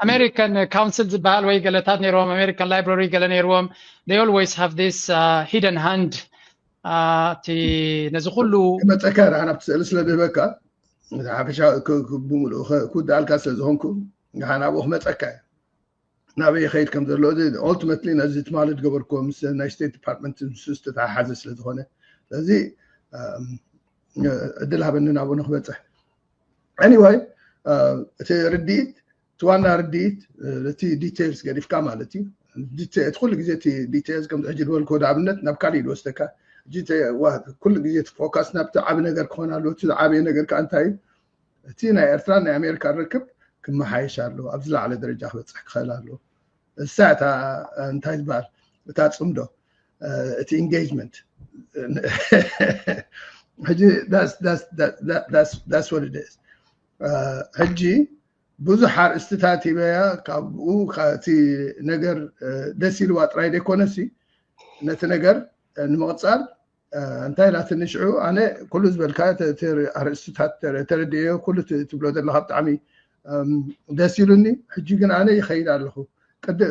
ኣሜሪካን ካውንስል ዝበሃል ወይ ገለታት ነይርዎም ኣሜሪካን ላይብራሪ ገለ ነይርዎም they always have this uh, hidden hand እቲ ነዚ ኩሉ መፀካ ደሓን ኣብቲ ስእሊ ስለ ዝህበካ ሓፈሻ ብምሉእ ክውድኣልካ ስለ ዝኾንኩ ደሓን ኣብኡ ክመፀካ እዩ ናበይ ይኸይድ ከም ዘሎ ultimately ነዚ ትማሊ ዝገበርኩዎ ምስ ናይ ስቴት ዲፓርትመንት ምስ ዝተተሓሓዘ ስለ ዝኾነ ስለዚ ዕድል ሃበኒ ናብኡ ንክበፅሕ anyway እቲ ርድኢት እቲ ዋና ርድኢት እቲ details ገዲፍካ ማለት እዩ እቲ ኩሉ ግዜ እቲ details ከምዚ ሕጂ ዝበልክዎ ንኣብነት ናብ ካሊእ ዝወስደካ ኩሉ ግዜ እቲ focus ናብቲ ዓቢ ነገር ክኾን ኣለዎ እቲ ዝዓበየ ነገር ከዓ እንታይ እዩ እቲ ናይ ኤርትራን ናይ ኣሜሪካን ርክብ ክመሓየሽ ኣለዎ ኣብ ዝለዓለ ደረጃ ክበፅሕ ክኽእል ኣለዎ እሳ እታ እንታይ ዝበሃል እታ ፅምዶ እቲ engagement ሕጂ ሕጂ ብዙሕ ኣርእስትታት ሂበያ ካብኡ እቲ ነገር ደስ ኢልዋ ጥራይ ዘይኮነሲ ነቲ ነገር ንምቕፃል እንታይ ኢላትኒ ሽዑ ኣነ ኩሉ ዝበልካ ኣርእስትታት ተረድዮ ኩሉ ትብሎ ዘለካ ብጣዕሚ ደስ ኢሉኒ ሕጂ ግን ኣነ ይኸይድ ኣለኹ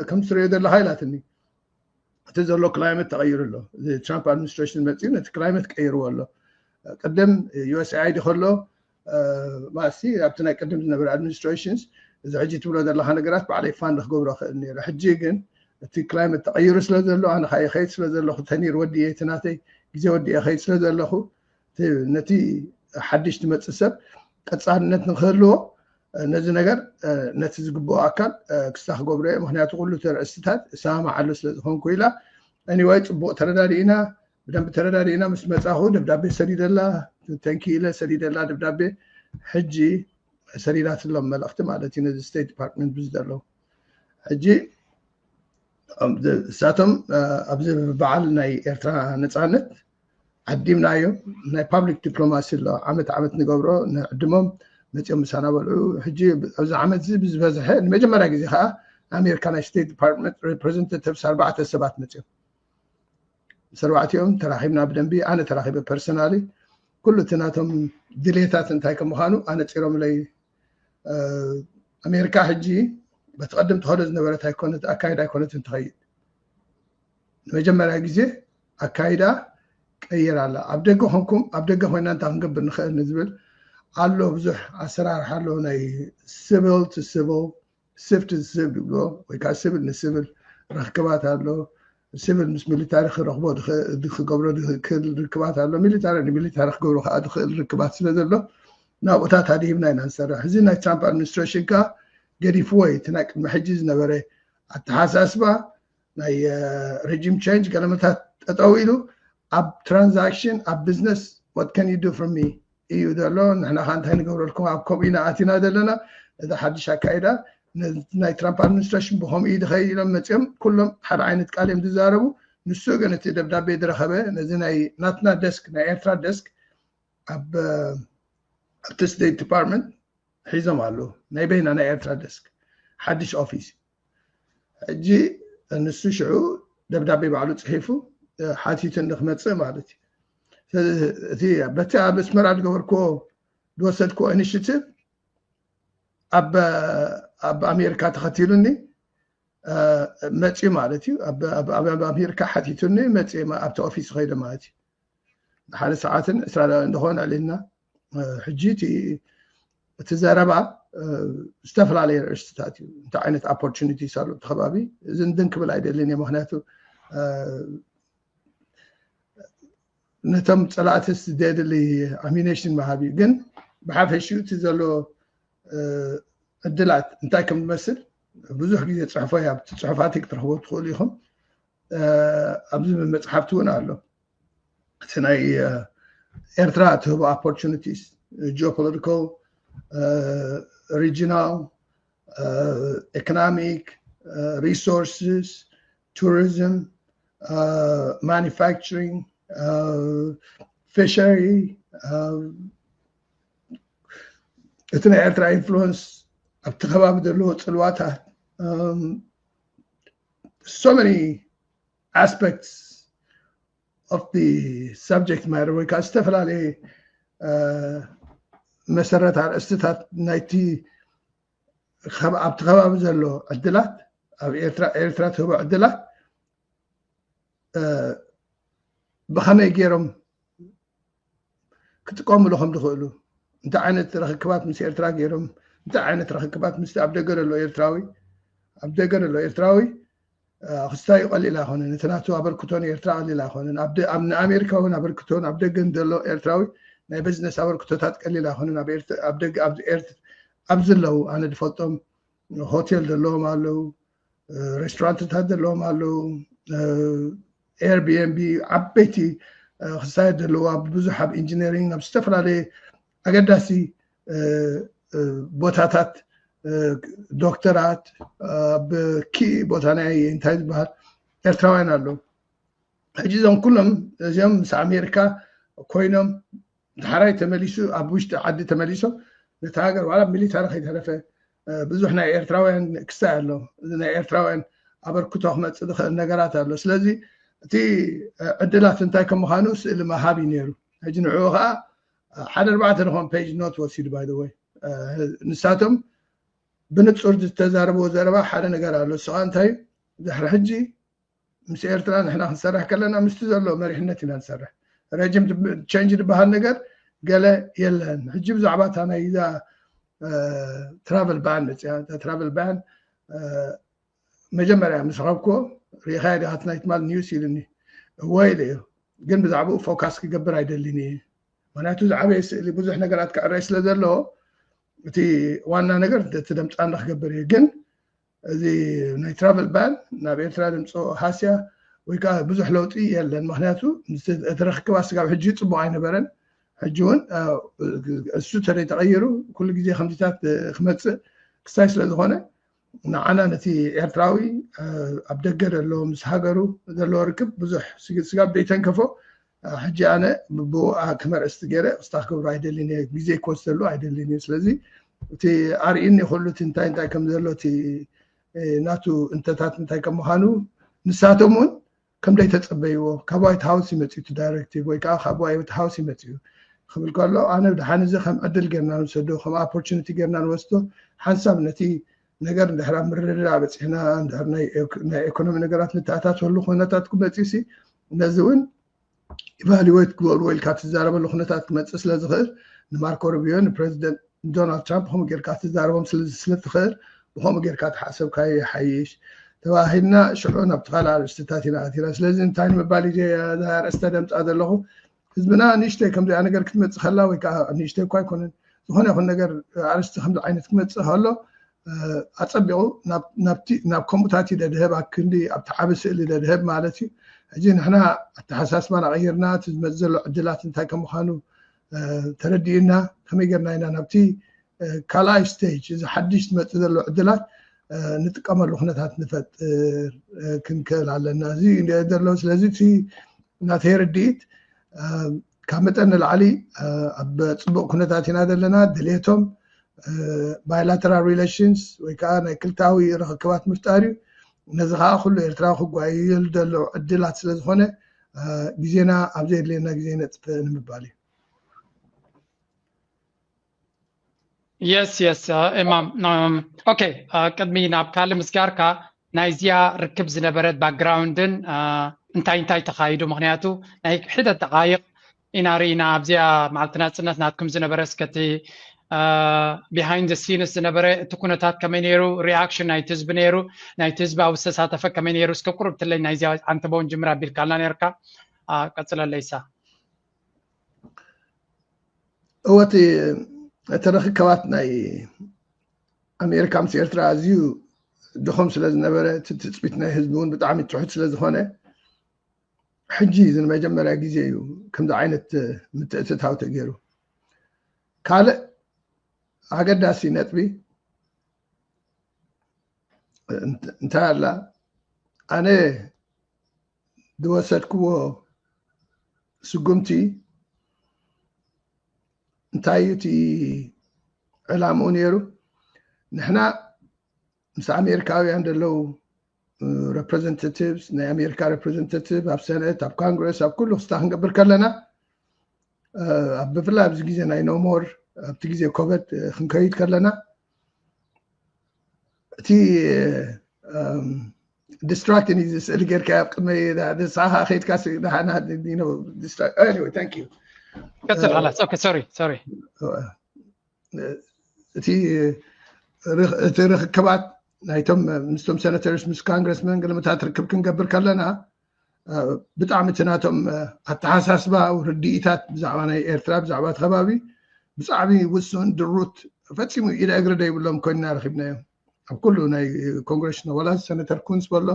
ከም ትሪኦ ዘለካ ኢላትኒ እቲ ዘሎ climate ተቐይሩ ኣሎ ትራምፕ administration መፅኡ ነቲ climate ቀይርዎ ኣሎ ቅድም USAID ከሎ ማሲ ኣብቲ ናይ ቅድም ዝነበረ administrations እዚ ሕጂ ትብሎ ዘለካ ነገራት ባዕለይ fund ክገብሮ ክእል ነይረ ሕጂ ግን እቲ climate ተቐይሩ ስለ ዘሎ ኣነ ከዓ ይኸይድ ስለ ዘለኹ ተኒር ወዲየ እቲ ናተይ ግዜ ወዲየ ይኸይድ ስለ ዘለኹ ነቲ ሓድሽ ትመፅእ ሰብ ቀፃልነት ንክህልዎ ነዚ ነገር ነቲ ዝግብኦ ኣካል ክስታ ክገብሮ እየ ምክንያቱ ኩሉ ተርእስታት እሰማማዓሉ ስለ ዝኾንኩ ኢላ anyway ፅቡቕ ተረዳዲእና ብደንቢ ተረዳዲእና ምስ መፃኹ ደብዳቤ ሰዲደላ thank you ኢለ ሰዲደላ ደብዳቤ ሕጂ ሰዲዳትሎም መልእኽቲ ማለት እዩ ነዚ state department ብዝደለዉ ሕጂ እሳቶም ኣብዚ በዓል ናይ ኤርትራ ነፃነት ዓዲምናዮም ናይ public diplomacy ኣሎ ዓመት ዓመት ንገብሮ ንዕድሞም መፅኦም ምሳና በልዑ ሕጂ ኣብዚ ዓመት እዚ ብዝበዝሐ ንመጀመርያ ግዜ ከዓ ኣሜሪካ ናይ state department representatives ኣርባዕተ ሰባት መፅኦም ምስ ኣርባዕቲኦም ተራኺብና ብደንቢ ኣነ ተራኺበ personally ኩሉ እቲ ናቶም ድሌታት እንታይ ከም ምዃኑ ኣነፂሮምለይ ኣሜሪካ ሕጂ በቲ ቀደም ትኸዶ ዝነበረት ኣይኮነት ኣካይድ ኣይኮነትን ትኸይድ ንመጀመርያ ግዜ ኣካይዳ ቀይር ኣላ ኣብ ደገ ኮንኩም ኣብ ደገ ኮይና እንታይ ክንገብር ንኽእል ንዝብል ኣሎ ብዙሕ ኣሰራርሓ ኣሎ ናይ civil to civil civil to civil ዝብሎ ወይ ከዓ civil ን civil ርክባት ኣሎ civil ምስ ሚሊታሪ ክረኽቦ ክገብሮ ዝክእል ርክባት ኣሎ ሚሊታሪ ንሚሊታሪ ክገብሮ ከዓ ዝክእል ርክባት ስለ ዘሎ ናብኡታት ኣድሂብና ኢና ንሰርሕ እዚ ናይ ትራምፕ administration ከዓ ገዲፍዎ እዩ እቲ ናይ ቅድሚ ሕጂ ዝነበረ ኣተሓሳስባ ናይ regime change ገለመታት ጠጠው ኢሉ ኣብ transaction ኣብ business what can you do for me እዩ ዘሎ ንሕና ከዓ እንታይ ንገብረልኩም ኣብ ከምኡ ኢና ኣቲና ዘለና እዚ ሓድሽ ኣካይዳ ናይ ትራምፕ administration ብከምኡ እዩ ዝኸይድ ኢሎም መፅኦም ኩሎም ሓደ ዓይነት ቃል እዮም ዝዛረቡ ንሱ ግን እቲ ደብዳቤ ዝረኸበ ነዚ ናይ ናትና desk ናይ ኤርትራ desk ኣብ ኣብቲ state department ሒዞም ኣለዉ ናይ በይና ናይ ኤርትራ desk ሓድሽ office ሕጂ ንሱ ሽዑ ደብዳቤ ባዕሉ ፅሒፉ ሓቲቱ ንክመፅእ ማለት እዩ እቲ በቲ ኣብ ኣስመራ ዝገበርክዎ ዝወሰድክዎ initiative ኣብ ኣሜሪካ ተኸቲሉኒ መፅኡ ማለት እዩ ኣብ ኣሜሪካ ሓቲቱኒ መፅእ ኣብቲ office ከይደ ማለት እዩ ሓደ ሰዓትን ዕስራ ደቂቕ እንደኾን ኣዕሊልና ሕጂ እቲ ዘረባ ዝተፈላለየ ርእስትታት እዩ እንታይ ዓይነት opportunities ኣሎ እቲ ከባቢ እዚ ንድን ክብል ኣይደልን እየ ምክንያቱ ነቶም ፀላእትስ ዘድሊ ammunition ምሃብ እዩ ግን ብሓፈሽኡ እቲ ዘሎ ዕድላት እንታይ ከም ዝመስል ብዙሕ ግዜ ጽሕፎ እየ። ኣብቲ ጽሑፋተይ ክትረኽቦ ትኽእሉ ኢኹም። ኣብዚ መጽሓፍቲ እውን ኣሎ። እቲ ናይ ኤርትራ ትህቦ opportunities, geopolitical, regional, economic, resources, tourism, manufacturing, fishery, እቲ ናይ ኤርትራ influence ኣብቲ ከባቢ ዘለዎ ጽልዋታት, so many aspects of the subject matter ወይ ከዓ ዝተፈላለየ መሰረት ኣርእስትታት ናይቲ ኣብቲ ከባቢ ዘሎ ዕድላት፣ ኣብ ኤርትራ ትህቦ ዕድላት ብኸመይ ገይሮም ክጥቀምሉ ከም ዝኽእሉ፣ እንታይ ዓይነት ርኽክባት ምስ ኤርትራ ገይሮም፣ እንታይ ዓይነት ርኽክባት ምስ ኣብ ደገ ዘሎ ኤርትራዊ ኣብ ደገ ዘሎ ኤርትራዊ ክስታዩ ቀሊል ኣይኮነን። እቲ ናቱ ኣበርክቶ ንኤርትራ ቀሊል ኣይኮነን። ንኣሜሪካ እውን ኣበርክቶ፣ ኣብ ደገን ዘሎ ኤርትራዊ ናይ ቢዝነስ ኣበርክቶታት ቀሊል ኣይኮነን። ኣብ ዘለዉ ኣነ ዝፈልጦም ሆቴል ዘለዎም ኣለዉ፣ ሬስቶራንትታት ዘለዎም ኣለዉ፣ ኤርቢኤንቢ ዓበይቲ ክስታያት ዘለዋ ብዙሕ ኣብ ኢንጂነሪንግ ኣብ ዝተፈላለየ ኣገዳሲ ቦታታት፣ ዶክተራት ኣብ ኪ ቦታ ናይ እንታይ ዝበሃል ኤርትራውያን ኣለዉ። ሕጂ እዞም ኩሎም እዚኦም ምስ ኣሜሪካ ኮይኖም ዳሕራይ ተመሊሱ ኣብ ውሽጢ ዓዲ ተመሊሶም ነቲ ሃገር ዋላ ሚሊታሪ ከይተረፈ ብዙሕ ናይ ኤርትራውያን ክስታይ ኣሎ። እዚ ናይ ኤርትራውያን ኣበርክቶ ክመፅእ ዝኽእል ነገራት ኣሎ። ስለዚ እቲ ዕድላት እንታይ ከም ምዃኑ ስእሊ ምሃብ እዩ ነይሩ። ሕጂ ንዕኡ ከዓ ሓደ ኣርባዕተ ዝኾን ፔጅ ኖት ወሲዱ by the way። ንሳቶም ብንፁር ዝተዛረብዎ ዘረባ ሓደ ነገር ኣሎ። እሱ ከዓ እንታይ እዩ? ድሕሪ ሕጂ ምስ ኤርትራ ንሕና ክንሰርሕ ከለና ምስቲ ዘሎ መሪሕነት ኢና ንሰርሕ። ረጅም ቸንጅ ዝበሃል ነገር ገለ የለን። ሕጂ ብዛዕባ እታ ናይ እዛ ትራቨል ባን መፅያ፣ እታ ትራቨል ባን መጀመርያ ምስ ረኸብክዎ ርኢኻያ ዲኻ እቲ ናይ ትማል ኒውስ ኢሉኒ። እወ ኢለ እየ፣ ግን ብዛዕባኡ ፎካስ ክገብር ኣይደልን እየ። ምክንያቱ ዝዓበየ ስእሊ ብዙሕ ነገራት ክዕረይ ስለ ዘለዎ እቲ ዋና ነገር እቲ ደምፃና ክገብር እየ። ግን እዚ ናይ ትራቨል ባን ናብ ኤርትራ ድምፆ ሃስያ ወይ ከዓ ብዙሕ ለውጢ የለን። ምክንያቱ እቲ ርክክባት ስጋብ ሕጂ ፅቡቅ ኣይነበረን። ሕጂ እውን እሱ ተደይ ተቀይሩ ኩሉ ግዜ ከምዚታት ክመፅእ ክስታይ ስለ ዝኾነ ንዓና ነቲ ኤርትራዊ ኣብ ደገ ዘሎ ምስ ሃገሩ ዘለዎ ርክብ ብዙሕ ስጋብ ደይተንከፎ ሕጂ ኣነ ብብኡ ከም ኣርእስቲ ገይረ ክስታ ክገብሮ ኣይደልን እየ። ግዜ ክወስደሉ ኣይደልን እየ። ስለዚ እቲ ኣርእኒ ኩሉ እቲ እንታይ እንታይ ከም ዘሎ እቲ ናቱ እንተታት እንታይ ከም ምዃኑ ንሳቶም እውን ከም ደይተጸበይዎ ካብ ዋይት ሃውስ ይመጽእ እቲ ዳይሬክቲቭ ወይ ከዓ ካብ ዋይት ሃውስ ይመጽእ እዩ ክብል ከሎ ኣነ ድሓን እዚ ከም ዕድል ጌርና ንወሰዶ ከም ኦፖርቹኒቲ ጌርና ንወስዶ ሓንሳብ ነቲ ነገር እንድሕር ኣብ ምርድዳእ በፂሕና እንድሕር ናይ ኢኮኖሚ ነገራት ንተኣታተሉ ኩነታት ክመፅእ ሲ ነዚ እውን ኢቫሉዌት ክገብርዎ ኢልካ ትዛረበሉ ኩነታት ክመፅእ ስለ ዝኽእል ንማርኮ ሩቢዮ ንፕሬዚደንት ዶናልድ ትራምፕ ከምኡ ጌርካ ትዛረቦም ስለትኽእል ብከምኡ ጌርካ ተሓሰብካዮ ይሓይሽ ተባሂልና ሽዑ ናብቲ ካልእ ኣርእስትታት ኢና ኣቲና ስለዚ እንታይ ንምባል እዩ ኣርእስተ ደምፃ ዘለኹ ህዝብና ንእሽተይ ከምዚኣ ነገር ክትመፅእ ከላ ወይ ከዓ ንእሽተይ እኳ ኣይኮነን ዝኾነ ይኹን ነገር ኣርእስቲ ከምዚ ዓይነት ክመፅእ ከሎ ኣፀቢቑ ናብቲ ናብ ከምኡታት እዩ ደድህብ ኣብ ክንዲ ኣብቲ ዓቢ ስእሊ ደድህብ ማለት እዩ ሕጂ ንሕና ኣተሓሳስባና ቀይርና እቲ ዝመፅእ ዘሎ ዕድላት እንታይ ከም ምዃኑ ተረዲእና ከመይ ጌርና ኢና ናብቲ ካልኣይ ስቴጅ እዚ ሓድሽ ዝመፅእ ዘሎ ዕድላት ንጥቀመሉ ኩነታት ንፈጥር ክንክእል ኣለና እዚ ዘሎ ስለዚ እቲ ናተይ ርድኢት ካብ መጠን ንላዕሊ ኣብ ፅቡቅ ኩነታት ኢና ዘለና ድሌቶም bilateral relations ወይ ከዓ ናይ ክልታዊ ርክክባት ምፍጣር እዩ ነዚ ከዓ ኩሉ ኤርትራዊ ክጓየየሉ ዘሎ ዕድላት ስለ ዝኾነ ግዜና ኣብ ዘየድልየና ግዜ ነጥፍእ ንምባል እዩ የስ የስ እማም ኦኬ ቅድሚ ናብ ካልእ ምስጋርካ ናይዚኣ ርክብ ዝነበረት ባክግራውንድን እንታይ እንታይ ተኻይዱ ምክንያቱ ናይ ሒደት ደቃይቕ ኢና ርኢና ኣብዚኣ መዓልቲ ናፅነት ናትኩም ዝነበረ እስከቲ behind the scenes ዝነበረ እቲ ኩነታት ከመይ ነይሩ reaction ናይቲ ህዝቢ ነይሩ ናይቲ ህዝቢ ኣብ ዝተሳተፈ ከመይ ነይሩ እስከ ቁርብ ትለይ ናይዚኣ ዓንተበውን ጅምር ኣቢልካልና ነርካ ቀፅለለይሳ እወ እቲ ርክከባት ናይ ኣሜሪካ ምስ ኤርትራ ኣዝዩ ድኹም ስለ ዝነበረ፣ እቲ ትፅቢት ናይ ህዝቢ እውን ብጣዕሚ ትሑት ስለ ዝኾነ፣ ሕጂ እዚ ንመጀመርያ ግዜ እዩ ከምዚ ዓይነት ምትእትታው ተገይሩ። ካልእ ኣገዳሲ ነጥቢ እንታይ ኣላ? ኣነ ዝወሰድክዎ ስጉምቲ እንታይ እዩ እቲ ዕላምኡ ነይሩ? ንሕና ምስ ኣሜሪካውያን ዘለዉ representatives፣ ናይ ኣሜሪካ representative ኣብ ሰነት፣ ኣብ ኮንግረስ፣ ኣብ ኩሉ ክስታ ክንገብር ከለና፣ ኣብ ብፍላይ ኣብዚ ግዜ ናይ ኖሞር፣ ኣብቲ ግዜ ኮቨድ ክንከይድ ከለና፣ እቲ distracting እዩ፣ ስእሊ ጌርካ ኣብ ቅድመይ ንስኻ ከይድካ። ቀጽል። ሶሪ ሶሪ። እቲ ርክክባት ናይቶም ምስቶም ሰነተርስ ምስ ኮንግረስመን ገለመታት ርክብ ክንገብር ከለና፣ ብጣዕሚ እቲ ናቶም ኣተሓሳስባ፣ ርድኢታት ብዛዕባ ናይ ኤርትራ፣ ብዛዕባ እቲ ከባቢ ብጣዕሚ ውሱን፣ ድሩት፣ ፈጺሙ ኢደ እግሪ ዘይብሎም ኮይንና ረኺብናዮም። ኣብ ኩሉ ናይ ኮንግረስ፣ ዋላ ሰነተር ኩንስ በሎ፣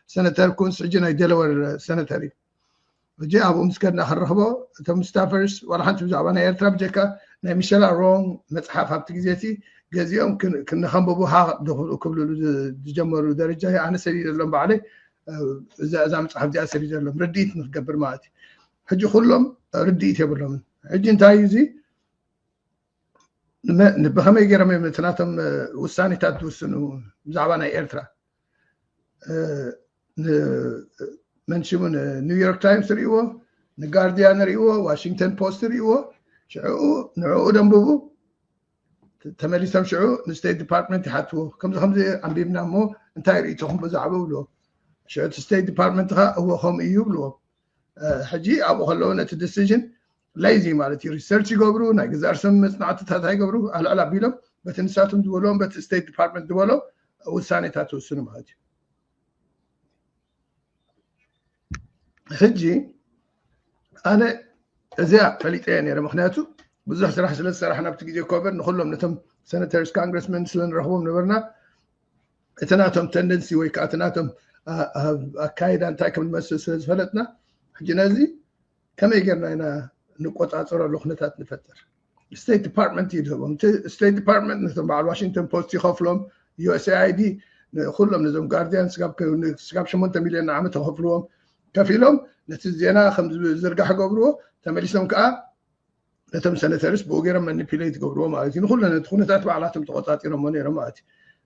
ሰነተር ኩንስ ሕጂ ናይ ደለወር ሰነተር እዩ። ሕጂ ኣብኡ ምስ ከድና ክንረኽቦ፣ እቶም ስታፈርስ ዋላ ሓንቲ ብዛዕባ ናይ ኤርትራ ብጀካ ናይ ሚሸላ ሮንግ መጽሓፍ ኣብቲ ግዜ እቲ ገዚኦም ክነኸንብቡ ሃ ክብሉ ዝጀመሩ ደረጃ ኣነ ሰዲደሎም ባዕለይ። እዛ መጽሓፍ እዚኣ ሰዲደሎም ርድኢት ንክገብር ማለት እዩ። ሕጂ ኩሎም ርድኢት የብሎምን። ሕጂ እንታይ እዩ እዚ? ብኸመይ ገይሮም እዮም እቲ ናቶም ውሳኔታት ዝውስኑ ብዛዕባ ናይ ኤርትራ? መን ሽሙ ንኒውዮርክ ታይምስ ርእይዎ፣ ንጋርዲያን ርእይዎ፣ ዋሽንግተን ፖስት ርእይዎ። ሽዕኡ ንዕኡ ደንብቡ። ተመሊሶም ሽዑ ንስቴት ዲፓርትመንት ይሓትዎ፣ ከምዚ ከምዚ ኣንቢብና እሞ እንታይ ርእይቶኹም ብዛዕባ ብልዎ። ሽዑ እቲ ስቴት ዲፓርትመንት ኸዓ እወ ከምኡ እዩ ብልዎ። ሕጂ ኣብኡ ከለዉ ነቲ ዲሲዥን ላይዚ ማለት እዩ፣ ሪሰርች ይገብሩ፣ ናይ ገዛእ ርእሶም መፅናዕትታት ኣይገብሩ፣ ኣልዕል ኣቢሎም በቲ ንሳቶም ዝበልዎም በቲ ስቴት ዲፓርትመንት ዝበሎ ውሳኔታት ትውስኑ ማለት እዩ። ሕጂ ኣነ እዚኣ ፈሊጠ እየ ነይረ፣ ምክንያቱ ብዙሕ ስራሕ ስለ ዝሰራሕና ኣብቲ ግዜ ኮቨድ ንኩሎም ነቶም ሰነተርስ ኮንግረስመን ስለ ንረኽቦም ነበርና። እቲ ናቶም ተንደንሲ ወይ ከዓ እቲ ናቶም ኣካይዳ እንታይ ከም ዝመስል ስለ ዝፈለጥና፣ ሕጂ ነዚ ከመይ ጌርና ኢና ንቆፃፀረሉ ኩነታት ንፈጥር? ስቴት ዲፓርትመንት እዩ ዝህቦም። እቲ ስቴት ዲፓርትመንት ነቶም በዓል ዋሽንግተን ፖስት ይኸፍሎም፣ ዩ ኤስ ኤ ኣይ ዲ ንኩሎም ነዞም ጋርዲያን ስጋብ ሸሞንተ ሚልዮን ንዓመት ይኸፍልዎም። ከፊሎም ነቲ ዜና ከም ዝዝርጋሕ ገብርዎ፣ ተመሊሶም ከዓ ነቶም ሰነተርስ ብኡ ገይሮም ማኒፕሌት ገብርዎ ማለት እዩ። ንኩሉ ነቲ ኩነታት ባዕላቶም ተቆፃፂሮሞ ነይሮም ማለት እዩ።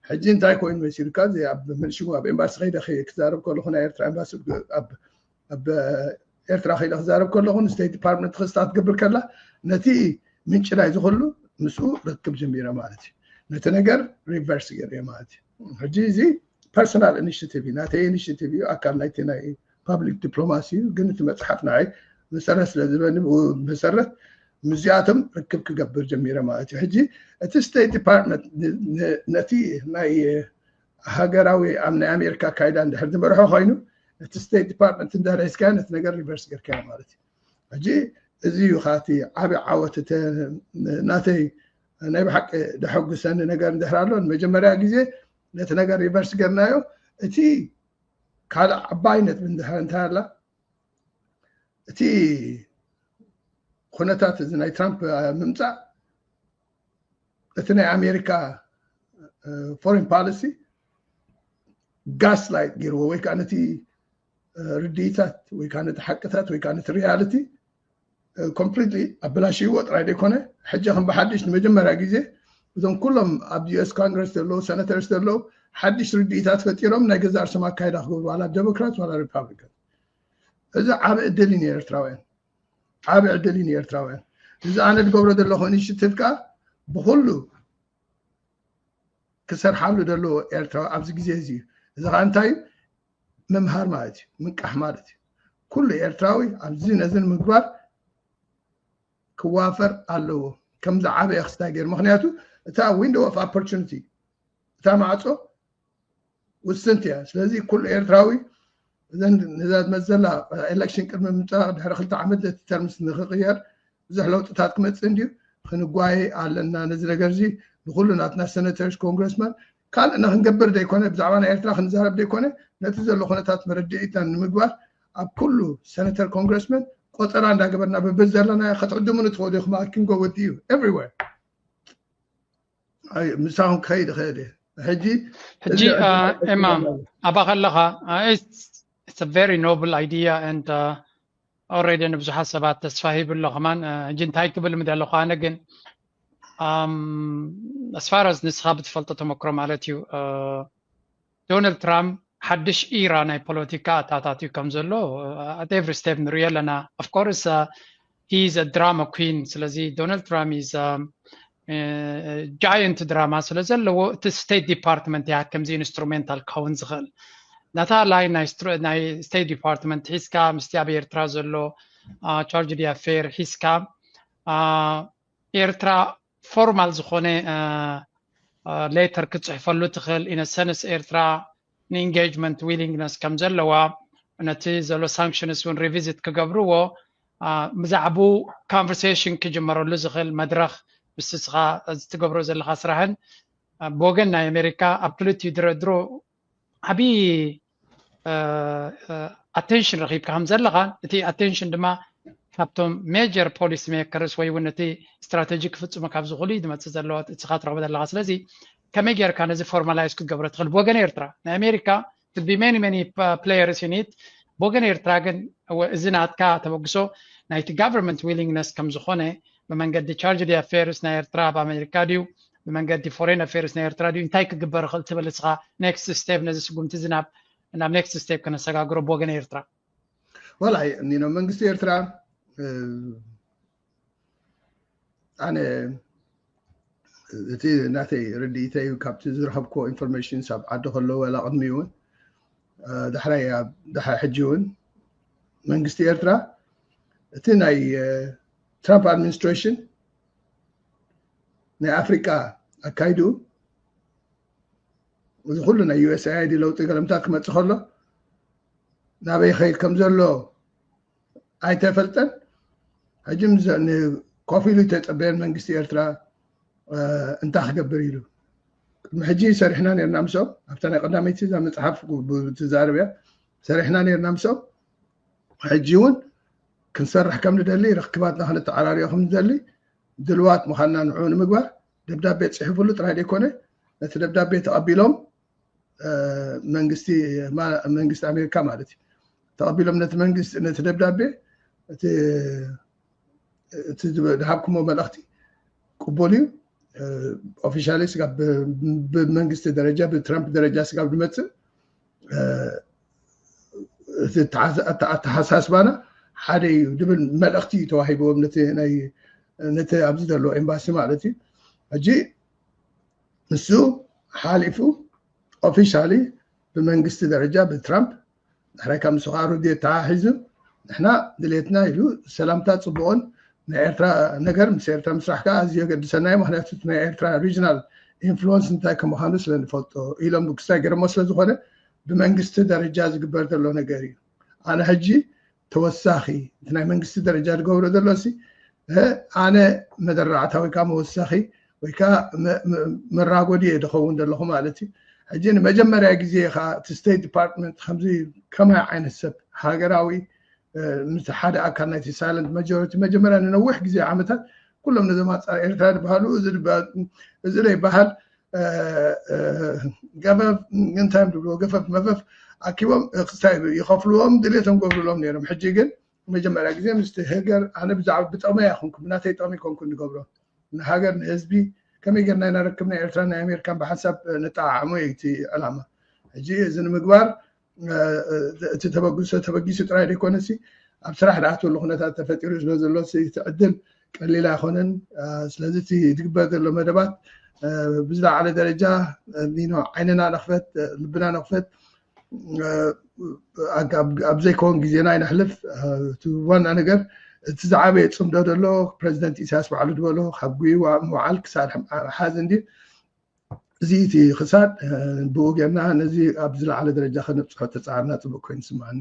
ሕጂ እንታይ ኮይኑ መሲሉካ? እዚ ኣብ መንሽሙ ኣብ ኤምባሲ ከይደ ክዛረብ ከለኹ፣ ናይ ኤርትራ ኤምባሲ ኣብ ኤርትራ ከይደ ክዛረብ ከለኹ፣ ንስቴት ዲፓርትመንት ክስታ ክትገብር ከላ ነቲ ምንጪ ናይ ዝኩሉ ምስኡ ርክብ ጀሚረ ማለት እዩ። ነቲ ነገር ሪቨርስ ገይረ ማለት እዩ። ሕጂ እዚ ፐርሶናል ኢኒሽቲቭ እዩ፣ ናተይ ኢኒሽቲቭ እዩ፣ ኣካል ናይቲ ናይ ፓብሊክ ዲፕሎማሲ እዩ። ግን እቲ መፅሓፍ ንዓይ መሰረት ስለ ዝበኒ፣ ብኡ መሰረት ምስዚኣቶም ርክብ ክገብር ጀሚረ ማለት እዩ። ሕጂ እቲ ስቴት ዲፓርትመንት ነቲ ናይ ሃገራዊ ኣብ ናይ ኣሜሪካ ኣካይዳ እንድሕር ዝመርሖ ኮይኑ፣ ነቲ ስቴት ዲፓርትመንት እንዳረስካዮ ነቲ ነገር ሪቨርስ ጌርካዮ ማለት እዩ። ሕጂ እዚ እዩ ካቲ ዓቢ ዓወት ናተይ። ናይ ብሓቂ ደሐጉሰኒ ነገር እንድሕር ኣሎ፣ ንመጀመርያ ግዜ ነቲ ነገር ሪቨርስ ጌርናዮ። እቲ ካልእ ዓባይ ነጥቢ እንድሕር እንታይ ኣላ፣ እቲ ኩነታት እዚ ናይ ትራምፕ ምምፃእ እቲ ናይ ኣሜሪካ ፎሬን ፖሊሲ ጋስ ላይት ገይርዎ፣ ወይ ከዓ ነቲ ርድኢታት ወይ ከዓ ነቲ ሓቅታት ወይ ከዓ ነቲ ሪያሊቲ ኮምፕሊትሊ ኣበላሽይዎ ጥራይ ዘይኮነ፣ ሕጂ ከም ብሓድሽ ንመጀመርያ ግዜ እዞም ኩሎም ኣብ ዩ ኤስ ኮንግረስ ዘለዉ ሰነተርስ ዘለዉ ሓድሽ ርድኢታት ፈጢሮም ናይ ገዛእ ርእሶም ኣካይዳ ክገብሩ፣ ዋላ ዴሞክራት ዋላ ሪፓብሊካን። እዚ ዓቢ ዕድል እዩ ንኤርትራውያን፣ ዓቢ ዕድል እዩ ንኤርትራውያን። እዚ ኣነ ዝገብሮ ዘለኹ ኢኒሽቲቭ ከዓ ብኩሉ ክሰርሓሉ ዘለዎ ኤርትራዊ ኣብዚ ግዜ እዚ እዩ። እዚ ከዓ እንታይ እዩ? ምምሃር ማለት እዩ፣ ምንቃሕ ማለት እዩ። ኩሉ ኤርትራዊ ኣብዚ ነዚ ንምግባር ክዋፈር ኣለዎ። ከም ዝዓበየ ክስታይ ገይሩ፣ ምክንያቱ እታ ዊንዶ ኦፍ ኦፖርቹኒቲ፣ እታ ማዕፆ ውስንቲ እያ። ስለዚ ኩሉ ኤርትራዊ እዘን ነዛ ዝመዘላ ኤሌክሽን ቅድሚ ምምፃእ ድሕሪ ክልተ ዓመት ነቲ ተርምስ ንክቅየር ብዙሕ ለውጥታት ክመፅእ እንድዩ፣ ክንጓየ ኣለና። ነዚ ነገር እዚ ንኩሉ ናትና ሰነተርስ፣ ኮንግረስማን ካልእ ንክንገብር ዘይኮነ፣ ብዛዕባ ናይ ኤርትራ ክንዛረብ ዘይኮነ፣ ነቲ ዘሎ ኩነታት መረድኢትና ንምግባር ኣብ ኩሉ ሴኔተር፣ ኮንግረስመን ቆጸራ እንዳገበርና ብብዘለና ክትዕድሙኒ ትኽእሉ ኢኹም። I can go with you everywhere. ምሳኹም ክኸይድ ይኽእል እየ። ሕጂ ሕጂ ኤማ፣ ኣባ ከለኻ it's a very noble idea and already ንብዙሓት ሰባት ተስፋ ሂቡ ኣሎ ከማን። ሕጂ እንታይ ክብል ምደለኹ ኣነ ግን፣ as far as ንስኻ ብትፈልጦ ተመክሮ ማለት እዩ፣ ዶናልድ ትራምፕ ሓድሽ ኢራ ናይ ፖለቲካ ኣታታትዩ ከም ዘሎ at every step ንሪኦ ኣለና። Of course he is a drama queen። ስለዚ ዶናልድ ትራምፕ is giant drama ስለ ዘለዎ፣ እቲ ስቴት ዲፓርትመንት እያ ከምዚ ኢንስትሩሜንታል ክኸውን ዝኽእል። ናታ ላይን ናይ ስቴት ዲፓርትመንት ሒዝካ፣ ምስቲ ኣብ ኤርትራ ዘሎ ቻርጅ ዲኣፌር ሒዝካ፣ ኤርትራ ፎርማል ዝኾነ ሌተር ክትፅሕፈሉ ትኽእል። ኢነሰንስ ኤርትራ ንኢንጌጅመንት ዊሊንግነስ ከም ዘለዋ፣ ነቲ ዘሎ ሳንክሽንስ እውን ሪቪዚት ክገብርዎ፣ ብዛዕባኡ ካንቨርሴሽን ክጅመረሉ ዝኽእል መድረኽ፣ ምስ ስኻ እዚ ትገብሮ ዘለኻ ስራሕን ብወገን ናይ ኣሜሪካ ኣብ ክልቲኡ ድረድሮ ዓብዪ ኣቴንሽን ረኺብካ ከም ዘለኻ፣ እቲ ኣቴንሽን ድማ ካብቶም ሜጀር ፖሊሲ ሜከርስ ወይ እውን እቲ ስትራቴጂ ክፍፅሙ ካብ ዝኽእሉ እዩ ዝመፅእ ዘለዎ፣ እስኻ ትረኽቦ ዘለኻ። ስለዚ ከመይ ጌርካ ነዚ ፎርማላይዝ ክትገብሮ ትኽእል? ብወገን ኤርትራ፣ ናይ ኣሜሪካ could be many many players in it። ብወገን ኤርትራ ግን እዚ ናትካ ተበግሶ ናይቲ ጋቨርንመንት ዊሊንግነስ ከም ዝኾነ፣ ብመንገዲ ቻርጅ ዲኣፌርስ ናይ ኤርትራ ኣብ ኣሜሪካ ድዩ፣ ብመንገዲ ፎሬን ኣፌርስ ናይ ኤርትራ ድዩ፣ እንታይ ክግበር ይኽእል ትብል እስኻ? ኔክስት ስቴፕ፣ ነዚ ስጉምቲ እዚ ናብ ናብ ኔክስት ስቴፕ ከነሰጋግሮ ብወገን ኤርትራ። ወላ ኒኖ መንግስቲ ኤርትራ፣ ኣነ እቲ ናተይ ርድኢተይ ካብቲ ዝረኸብክዎ ኢንፎርሜሽንስ ኣብ ዓዲ ከለዉ ዋላ ቅድሚ እውን፣ ዳሕራይ ኣብ ዳሕራይ ሕጂ እውን መንግስቲ ኤርትራ እቲ ናይ ትራምፕ ኣድሚኒስትሬሽን ናይ ኣፍሪቃ ኣካይድኡ፣ እዚ ኩሉ ናይ ዩኤስኤኣይዲ ለውጢ ገለምታት ክመፅእ ከሎ ናበይ ይኸይድ ከም ዘሎ ኣይተፈልጠን። ሕጂ ኮፍ ኢሉ ተፀበየን መንግስቲ ኤርትራ እንታይ ክገብር ኢሉ። ቅድሚ ሕጂ ሰሪሕና ነርና ምስኦም፣ ኣብታ ናይ ቀዳመይቲ እዛ መፅሓፍ ትዛረብ እያ። ሰሪሕና ነርና ምስኦም። ሕጂ እውን ክንሰርሕ ከም ንደሊ፣ ርክባትና ክንተዓራርዮ ከም ንደሊ ድልዋት ምዃንና ንዕኡ ንምግባር ደብዳቤ ፅሒፉሉ ጥራይ ዘይኮነ፣ ነቲ ደብዳቤ ተቐቢሎም መንግስቲ መንግስቲ ኣሜሪካ ማለት እዩ። ተቐቢሎም ነቲ መንግስቲ ነቲ ደብዳቤ እቲ እቲ ዝሃብኩሞ መልእኽቲ ቅቡል እዩ። ኦፊሻሊ ስጋብ ብመንግስቲ ደረጃ ብትራምፕ ደረጃ ስጋብ ዝመፅእ እቲ ኣተሓሳስባና ሓደ እዩ ዝብል መልእኽቲ እዩ ተዋሂብዎም ነቲ ኣብዚ ዘለዎ ኤምባሲ ማለት እዩ። ሕጂ ንሱ ሓሊፉ ኦፊሻሊ ብመንግስቲ ደረጃ ብትራምፕ ዳሕራይ ካብ ንሱ ከዓ ሩድዮ ተሓሒዙ ንሕና ድሌትና ኢሉ ሰላምታ ፅቡቕን ናይ ኤርትራ ነገር ምስ ኤርትራ ምስራሕ ከዓ ኣዝዩ የገድሰና እዩ። ምክንያቱ ናይ ኤርትራ ሪጅናል ኢንፍሉወንስ እንታይ ከም ምዃኑ ስለ ንፈልጦ ኢሎም ብክስታይ ገይሮሞ ስለ ዝኾነ ብመንግስቲ ደረጃ ዝግበር ዘሎ ነገር እዩ። ኣነ ሕጂ ተወሳኺ እቲ ናይ መንግስቲ ደረጃ ዝገብሮ ዘሎ ሲ ኣነ መደራዕታ ወይ ከዓ መወሳኺ ወይ ከዓ መራጎዲ እየ ዝኸውን ዘለኹ ማለት እዩ። ሕጂ ንመጀመርያ ግዜ ከዓ እቲ ስቴት ዲፓርትመንት ከምዚ ከማይ ዓይነት ሰብ ሃገራዊ ምስ ሓደ ኣካል ናይቲ ሳይለንት ማጆሪቲ መጀመርያ ንነዊሕ ግዜ ዓመታት ኩሎም ነዞም ኣንፃር ኤርትራ ዝበሃሉ እዚ ዘይበሃል ገፈፍ እንታይ ዝብልዎ ገፈፍ መፈፍ ኣኪቦም ክስታይ ይኸፍልዎም ድሌቶም ገብርሎም ነይሮም። ሕጂ ግን መጀመርያ ግዜ ምስቲ ህገር ኣነ ብዛዕባ ብጥቕሚ ኣይኮንኩ ብናተይ ጥቕሚ ኣይኮንኩ ንገብሮ ንሃገር ንህዝቢ ከመይ ጌርና ኢና ርክብ ናይ ኤርትራ ናይ ኣሜሪካን ብሓንሳብ ንጠዓዓሞ እዩ እቲ ዕላማ። ሕጂ እዚ ንምግባር እቲ ተበግሶ ተበጊሱ ጥራይ ዘይኮነሲ ኣብ ስራሕ ዝኣትወሉ ኩነታት ተፈጢሩ ስለ ዘሎ እቲ ዕድል ቀሊል ኣይኮነን። ስለዚ እቲ ዝግበር ዘሎ መደባት ብዝለዓለ ደረጃ ኒኖ ዓይንና ነኽፈት ልብና ነኽፈት ኣብ ዘይከውን ግዜና ይነሕልፍ። እቲ ዋና ነገር እቲ ዝዓበየ ፅምዶ ዘሎ ፕሬዚደንት ኢሳያስ ባዕሉ ዝበሎ ካብ ጉይዋ ምውዓል ክሳድ ሓዝ እንዲ እዚ እቲ ክሳድ ብኡ ጌርና ነዚ ኣብ ዝለዓለ ደረጃ ከነብፅሖ ተፃዓርና ፅቡቅ ኮይኑ ስምዓኒ።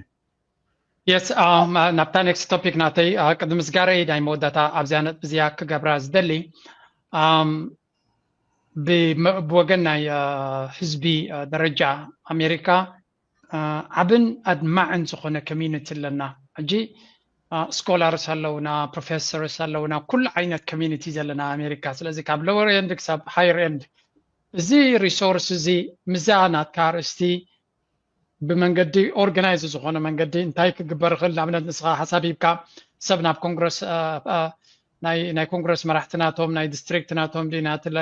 የስ ናብታ ኔክስት ቶፒክ ናተይ ቅድሚ ምስጋረይ ናይ መወዳእታ ኣብዚያ ነጥቢ እዚያ ክገብራ ዝደሊ ብወገን ናይ ህዝቢ ደረጃ ኣሜሪካ ዓብን ኣድማዕን ዝኾነ ኮሚኒቲ ኣለና። ሕጂ ስኮላርስ ኣለውና፣ ፕሮፌሰርስ ኣለውና፣ ኩሉ ዓይነት ኮሚኒቲ ዘለና ኣሜሪካ። ስለዚ ካብ ሎወር ኤንድ ክሳብ ሃየር ኤንድ፣ እዚ ሪሶርስ እዚ ምዛ ናትካ ኣርእስቲ ብመንገዲ ኦርጋናይዝ ዝኾነ መንገዲ እንታይ ክግበር ይኽእል? ንኣብነት ንስኻ ሓሳብ ሂብካ ሰብ ናብ ኮንግረስ ናይ ኮንግረስ መራሕቲ ናቶም ናይ ዲስትሪክት ናቶም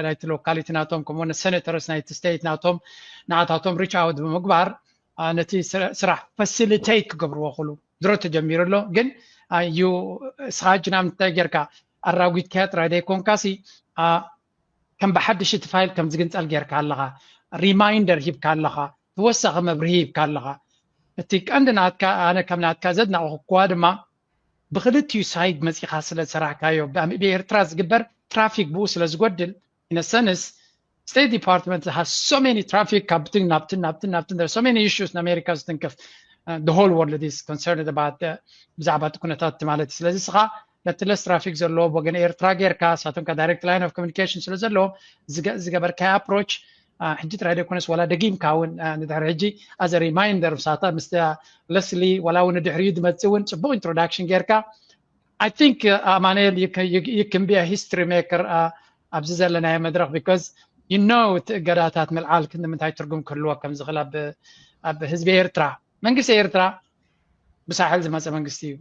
ናይቲ ሎካሊቲ ናቶም ከምኡ ነ ሴኔተርስ ናይቲ ስቴት ናቶም ንዓታቶም ሪች ኣውት ብምግባር ነቲ ስራሕ ፋሲሊቴት ክገብርዎ ክሉ ድሮ ተጀሚሩ ኣሎ። ግን ዩ ስኻ ሕጂ ናብ እንታይ ጌርካ ኣራጒትካያ ጥራይ ዘይኮንካሲ ከም ብሓድሽ እቲ ፋይል ከም ዝግንጸል ጌርካ ኣለኻ፣ ሪማይንደር ሂብካ ኣለኻ፣ ተወሳኺ መብርሂ ሂብካ ኣለኻ። እቲ ቀንዲ ናትካ ኣነ ከም ናትካ ዘድናቑ ክዋ ድማ ብክልቲኡ ሳይድ መጺኻ ስለ ዝሰራሕካዮ ብኤርትራ ዝግበር ትራፊክ ብኡ ስለ ዝጎድል ኢነሰንስ ስቴት ዲፓርትመንት has so many traffic ካብትን ናብትን ናብትን ናብትን there are so many issues ንኣሜሪካ ዝትንክፍ the whole world is concerned about ብዛዕባ እቲ ኩነታት ማለት እዩ። ስለዚ ስኻ ነቲ ለስ ትራፊክ ዘለዎ ብወገን ኤርትራ ጌርካ ሳቶም ካ ዳይሬክት ላይን ኦፍ ኮሚኒኬሽን ስለ ዘለዎ ዝገበርካዮ ኣፕሮች ሕጂ ጥራይ ደይኮነስ ዋላ ደጊምካ እውን ንድሕሪ ሕጂ ኣዘ ሪማይንደር ምሳታ ምስ ለስሊ ዋላ እውን ድሕሪኡ ዝመፅእ እውን ፅቡቅ ኢንትሮዳክሽን ጌርካ I think ኣማኑኤል you can be a history maker ኣብዚ ዘለናዮ መድረክ because you know እቲ እገዳታት ምልዓል ክንዲ ምንታይ ትርጉም ክህልዎ ከም ዝኽእል ኣብ ህዝቢ ኤርትራ መንግስቲ ኤርትራ ብሳሕል ዝመፀ መንግስቲ እዩ።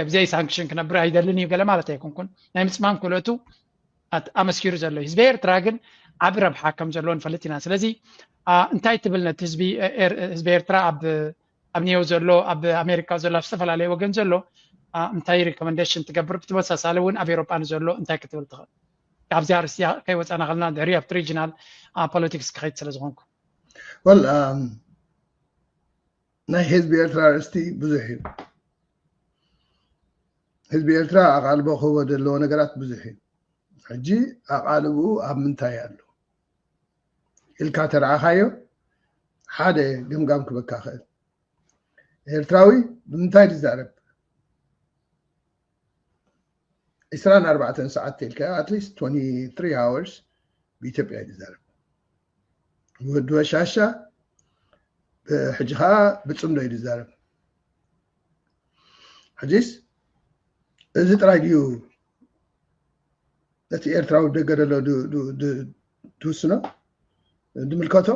ብዘይ ሳንክሽን ክነብር ኣይደልን እዩ ገለ ማለት ኣይኮንኩን። ናይ ምፅማም ክእለቱ ኣመስኪሩ ዘሎ እዩ። ህዝቢ ኤርትራ ግን ዓቢ ረብሓ ከም ዘለዎ ንፈልጥ ኢና። ስለዚ እንታይ ትብል ነቲ ህዝቢ ኤርትራ ኣብ ኣብ ኒው ዘሎ ኣብ ኣሜሪካ ዘሎ ኣብ ዝተፈላለየ ወገን ዘሎ እንታይ ሪኮመንዴሽን ትገብር? ብተመሳሳሊ እውን ኣብ ኤሮጳ ንዘሎ እንታይ ክትብል ትኽእል? ካብዚ ኣርስቲ ከይወፃና ከለና ድሕሪ ኣብቲ ሪጂናል ፖለቲክስ ክኸይድ ስለ ዝኾንኩ ወል ናይ ህዝቢ ኤርትራ ኣርእስቲ ብዙሕ እዩ። ህዝቢ ኤርትራ ኣቓልቦ ክህቦ ዘለዎ ነገራት ብዙሕ እዩ። ሕጂ ኣቓልብኡ ኣብ ምንታይ ኣሎ ኢልካ ተረኣኻዮ ሓደ ገምጋም ክበካ ኽእል። ኤርትራዊ ብምንታይ ዝዛረብ? ዕስራን ኣርባዕተን ሰዓት ተልካ at least twenty-three hours ብኢትዮጵያ እዩ ዝዛረብ። ወዲ በሻሻ ሕጂ ከዓ ብፅምዶ እዩ ዝዛረብ። ሕጂስ እዚ ጥራይ ድዩ ነቲ ኤርትራዊ ደገ ዘሎ ትውስኖ ድምልከቶ?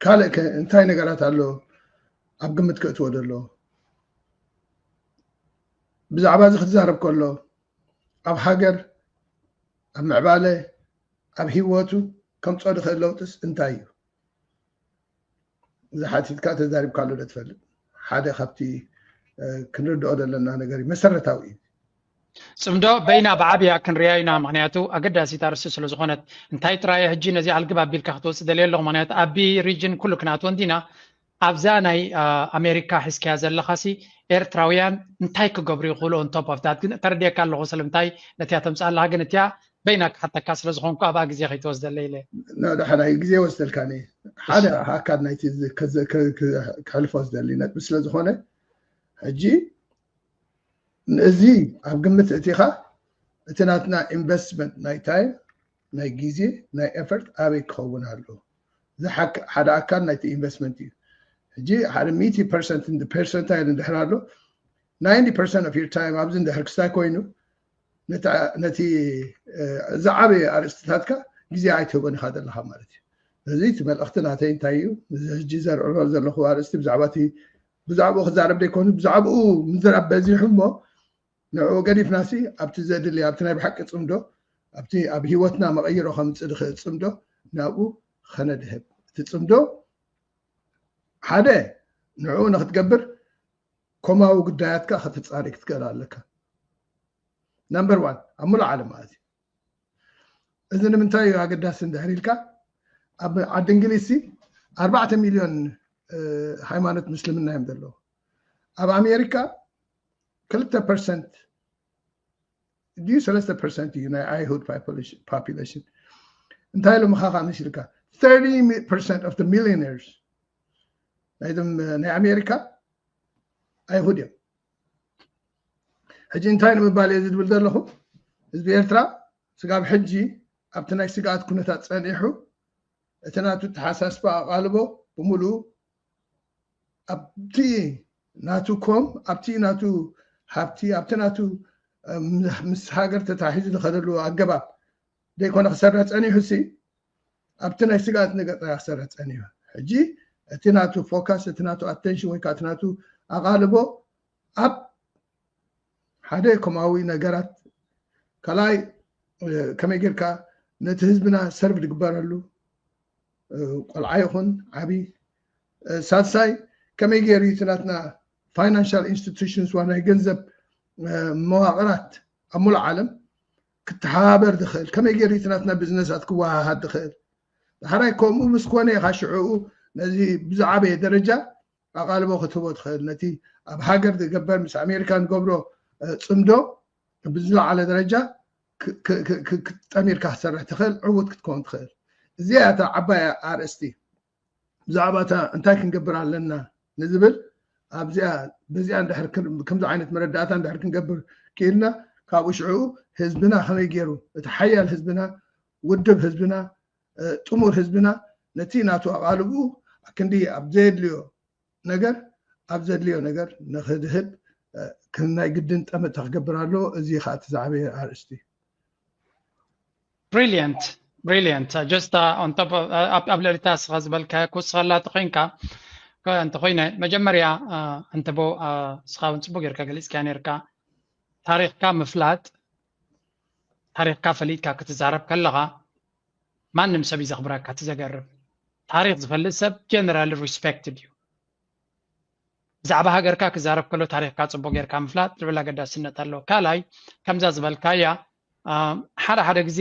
ካልእ እንታይ ነገራት ኣሎ ኣብ ግምት ክእትዎ ዘሎ? ብዛዕባ እዚ ክትዛረብ ከሎ ኣብ ሃገር ኣብ ምዕባለ ኣብ ሂወቱ ከምፅኦ ዝኽእል ለውጥስ እንታይ እዩ? ዝሓቲትካ ተዛሪብካሉ ዶ ትፈልጥ? ሓደ ካብቲ ክንርድኦ ዘለና ነገር እዩ፣ መሰረታዊ እዩ። ፅምዶ በይና ብዓብያ ክንሪያ ኢና፣ ምክንያቱ ኣገዳሲት ኣርእስቲ ስለ ዝኾነት። እንታይ ጥራየ ሕጂ ነዚ ኣልግብ ኣቢልካ ክትወፅእ ደልየ ኣለኹ፣ ምክንያቱ ኣቢ ሪጅን ኩሉ ክናትወን ዲና ኣብዛ ናይ ኣሜሪካ ሒዝካያ ዘለኻሲ ኤርትራውያን እንታይ ክገብሩ ይኽእሉ? On top of that ግን ተረድየካ ኣለኹ ስለምንታይ ነቲያ ተምፅእ ኣለኻ፣ ግን እቲያ በይና ክሓተካ ስለ ዝኾንኩ ኣብኣ ግዜ ከይትወስደለይ ኢለ። ደሓናይ ግዜ ወስደልካኒ። ሓደ ኣካል ናይቲ ክሕልፎ ዝደሊ ነጥቢ ስለ ዝኾነ ሕጂ እዚ ኣብ ግምት እቲኻ እቲ ናትና ኢንቨስትመንት ናይ ታይም ናይ ግዜ ናይ ኤፈርት ኣበይ ክኸውን ኣሎ? ሓደ ኣካል ናይቲ ኢንቨስትመንት እዩ። ሕጂ ሓደ ሚእቲ ፐርሰንት ፐርሰንታይል እንድሕር ኣሎ ናይንቲ ፐርሰንት of your time ኣብዚ እንድሕር ክስታይ ኮይኑ ነቲ ዝዓበየ ኣርእስትታትካ ግዜ ኣይትህቦን ኢኻ ዘለኻ ማለት እዩ። እዚ እቲ መልእኽቲ ናተይ እንታይ እዩ? እዚ ሕጂ ዘርዕሮ ዘለኹ ኣርእስቲ ብዛዕባ እቲ ብዛዕባኡ ክዛረብ ዘይኮኑ ብዛዕባኡ ምዝራብ በዚሑ እሞ ንዕኡ ገዲፍናሲ ኣብቲ ዘድሊ ኣብቲ ናይ ብሓቂ ፅምዶ ኣብቲ ኣብ ሂወትና መቐይሮ ከምፅእ ዝኽእል ፅምዶ ናብኡ ኸነድህብ። እቲ ፅምዶ ሓደ ንዕኡ ንክትገብር ኮማዊ ጉዳያትካ ከተፃሪ ክትክእል ኣለካ። ነምበር ዋን ኣብ ሙሉእ ዓለም ማለት እዩ። እዚ ንምንታይ እዩ ኣገዳሲ እንድሕር ኢልካ ኣብ ዓዲ እንግሊዝሲ ኣርባዕተ ሚልዮን ሃይማኖት ምስልምና እዮም ዘለዉ። ኣብ ኣሜሪካ ክልተ ፐርሰንት ድዩ ሰለስተ ፐርሰንት እዩ ናይ ኣይሁድ ፖፑሌሽን። እንታይ ኢሉ ምኻኻ መሲልካ? Thirty percent of the millionaires ናይዞም ናይ ኣሜሪካ ኣይሁድ እዮም። ሕጂ እንታይ ንምባል እየ ዝብል ዘለኹ? ህዝቢ ኤርትራ ስጋብ ሕጂ ኣብቲ ናይ ስግኣት ኩነታት ጸኒሑ፣ እቲ ናቱ ተሓሳስባ ኣቓልቦ ብምሉኡ ኣብቲ ናቱ ኮም፣ ኣብቲ ናቱ ሃብቲ፣ ኣብቲ ናቱ ምስ ሃገር ተታሒዙ ዝኸደሉ ኣገባብ ዘይኮነ ክሰርሕ ጸኒሑ ሲ ኣብቲ ናይ ስግኣት ነገር ጥራይ ክሰርሕ ጸኒሑ። ሕጂ እቲ ናቱ ፎካስ፣ እቲ ናቱ ኣቴንሽን ወይ ከዓ እቲ ናቱ ኣቓልቦ ኣብ ሓደ ኮማዊ ነገራት፣ ካልኣይ ከመይ ጌርካ ነቲ ህዝብና ሰርቭ ዝግበረሉ፣ ቆልዓ ይኹን ዓብዪ፣ ሳልሳይ ከመይ ገይሩ እቲ ናትና ፋይናንሻል ኢንስቲቱሽንስ ዋ ናይ ገንዘብ መዋቕራት ኣብ ሙሉእ ዓለም ክተሓባበር ዝኽእል፣ ከመይ ገይሩ እቲ ናትና ቢዝነሳት ክወሃሃድ ዝኽእል። ዳሕራይ ከምኡ ምስ ኮነ ኢኻ ሽዕኡ ነዚ ብዝዓበየ ደረጃ ኣቓልቦ ክትህቦ ትኽእል። ነቲ ኣብ ሃገር ዝገበር ምስ ኣሜሪካ ንገብሮ ጽምዶ ብዝለዓለ ደረጃ ጠሚርካ ክትሰርሕ ትኽእል፣ ዕዉት ክትከውን ትኽእል። እዚኣ እታ ዓባይ ኣርእስቲ። ብዛዕባ እታ እንታይ ክንገብር ኣለና ንዝብል ኣብዚኣ በዚኣ እንድሕር ከምዚ ዓይነት መረዳእታ እንድሕር ክንገብር ክኢልና፣ ካብኡ ሽዑ ህዝብና ከመይ ገይሩ፣ እቲ ሓያል ህዝብና፣ ውድብ ህዝብና፣ ጥሙር ህዝብና ነቲ ናቱ ኣቓልብኡ ክንዲ ኣብ ዘየድልዮ ነገር ኣብ ዘድልዮ ነገር ንኽድህብ ናይ ግድን ጠመተ ክገብር ኣለዎ። እዚ ኸዓ እቲ ዝዓበየ ኣርእስቲ። ብሪልየንት ብሪልየንት just on top ኣብ ልዕሊታ ስኻ ዝበልካ ክውስኸላ ተኮይንካ እንተኮይነ መጀመርያ እንተቦ ስኻ እውን ፅቡቅ ጌርካ ገሊፅካ ኔርካ። ታሪክካ ምፍላጥ፣ ታሪክካ ፈሊጥካ ክትዛረብ ከለኻ ማንም ሰብ እዩ ዘኽብረካ። እቲ ዘገርም ታሪክ ዝፈልጥ ሰብ ጀነራል ሪስፔክትድ እዩ። ብዛዕባ ሃገርካ ክዛረብ ከሎ ታሪክካ ፅቡቅ ጌርካ ምፍላጥ ልብል ኣገዳስነት ኣለዎ። ካልኣይ ከምዛ ዝበልካያ ሓደ ሓደ ግዜ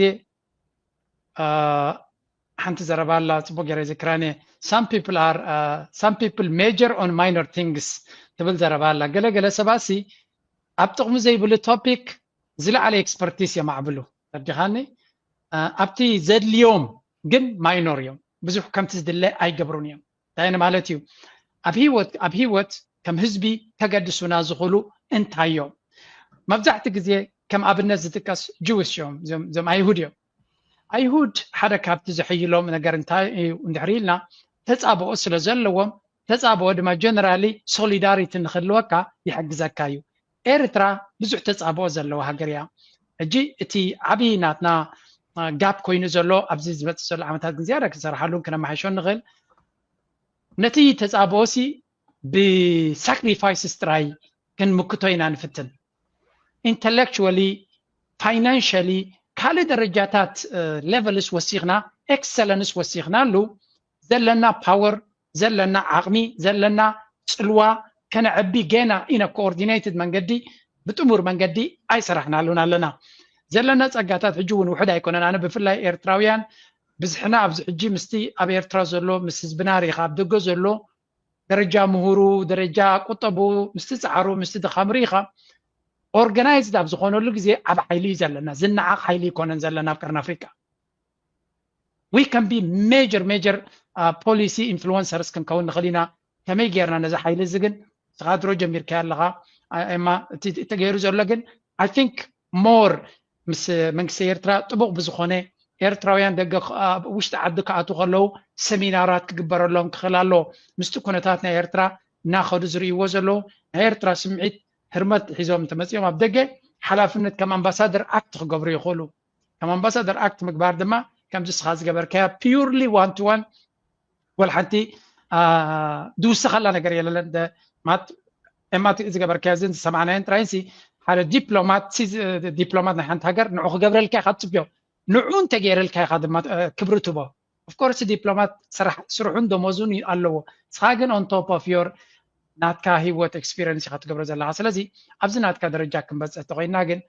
ሓንቲ ዘረባ ኣላ ፅቡቅ ገይረ ይዝክራን እየ። Some people are some people major on minor things ትብል ዘረባ ኣላ። ገለገለ ሰባት ሲ ኣብ ጥቕሚ ዘይብሉ ቶፒክ ዝለዓለ ኤክስፐርቲስ የማዕብሉ። ተረዲኻኒ? ኣብቲ ዘድልዮም ግን ማይኖር እዮም። ብዙሕ ከምቲ ዝድለ ኣይገብሩን እዮም። እንታይ ማለት እዩ? ኣብ ህይወት ኣብ ህይወት ከም ህዝቢ ከገድሱና ዝኽእሉ እንታይ እዮም? መብዛሕቲ ግዜ ከም ኣብነት ዝጥቀስ ጅውሽ እዮም፣ እዞም ኣይሁድ እዮም። ኣይሁድ ሓደ ካብቲ ዘሐይሎም ነገር እንታይ እዩ እንድሕር ኢልና ተፃብኦ ስለ ዘለዎም ተፃብኦ ድማ ጀነራሊ ሶሊዳሪቲ ንክህልወካ ይሕግዘካ እዩ። ኤርትራ ብዙሕ ተፃብኦ ዘለዋ ሃገር እያ። ሕጂ እቲ ዓብዪ ናትና ጋፕ ኮይኑ ዘሎ ኣብዚ ዝመፅእ ዘሎ ዓመታት ግን ዝያዳ ክንሰርሓሉን ክነመሓይሾ ንኽእል። ነቲ ተፃብኦሲ ብሳክሪፋይስስ ጥራይ ክንምክቶ ኢና ንፍትን። ኢንተሌክቹዋሊ፣ ፋይናንሻሊ፣ ካልእ ደረጃታት ሌቨልስ ወሲኽና፣ ኤክሰለንስ ወሲኽናሉ ዘለና ፓወር ዘለና ዓቕሚ ዘለና ፅልዋ ከነዕቢ ገና ኢነ ኮኦርዲኔትድ መንገዲ ብጥሙር መንገዲ ኣይሰራሕናሉን ኣለና። ዘለና ፀጋታት ሕጂ እውን ውሕድ ኣይኮነን። ኣነ ብፍላይ ኤርትራውያን ብዝሕና ኣብዚ ሕጂ ምስቲ ኣብ ኤርትራ ዘሎ ምስ ህዝብና ርኢኻ ኣብ ደገ ዘሎ ደረጃ ምሁሩ ደረጃ ቁጠቡ ምስቲ ፃዕሩ ምስቲ ድኻም ርኢኻ ኦርጋናይዝድ ኣብ ዝኾነሉ ግዜ ዓብ ሓይሊ እዩ ዘለና። ዝነዓቕ ሓይሊ ይኮነን ዘለና ኣብ ቀርኒ ኣፍሪቃ። We can be major major policy influencers ክንከውን ንኽእል ኢና። ከመይ ጌርና ነዚ ሓይሊ እዚ ግን ንስኻ ድሮ ጀሚርካዮ ኣለኻ ኤማ እቲ ተገይሩ ዘሎ ግን I think more ምስ መንግስቲ ኤርትራ ጥቡቕ ብዝኾነ ኤርትራውያን ደገ ውሽጢ ዓዲ ክኣትዉ ከለዉ ሰሚናራት ክግበረሎም ክኽእል ኣለዎ። ምስቲ ኩነታት ናይ ኤርትራ እናኸዱ ዝርእይዎ ዘለዉ ናይ ኤርትራ ስምዒት ህርመት ሒዞም እንተመፂኦም ኣብ ደገ ሓላፍነት ከም ኣምባሳደር ኣክት ክገብሩ ይኽእሉ። ከም ኣምባሳደር ኣክት ምግባር ድማ ከምዚ ስኻ ዝገበርካያ purely one to one ወላ ሓንቲ ዝውስኸላ ነገር የለለን። ማት ኤማት ዝገበርካያ ዝን ዝሰማዕናየን ጥራይንሲ ሓደ ዲፕሎማት ዲፕሎማት ናይ ሓንቲ ሃገር ንዑ ክገብረልካ ኢኻ ትፅብዮ። ንዑ እንተገይረልካ ኢኻ ድማ ክብሪ ትቦ። ኦፍኮርስ ዲፕሎማት ስርሑን ደሞዙን ኣለዎ። ንስኻ ግን on top of your ናትካ ህይወት ኤክስፒሪንስ ኢኻ ትገብሮ ዘለኻ። ስለዚ ኣብዚ ናትካ ደረጃ ክንበፅሕ ተኮይና ግን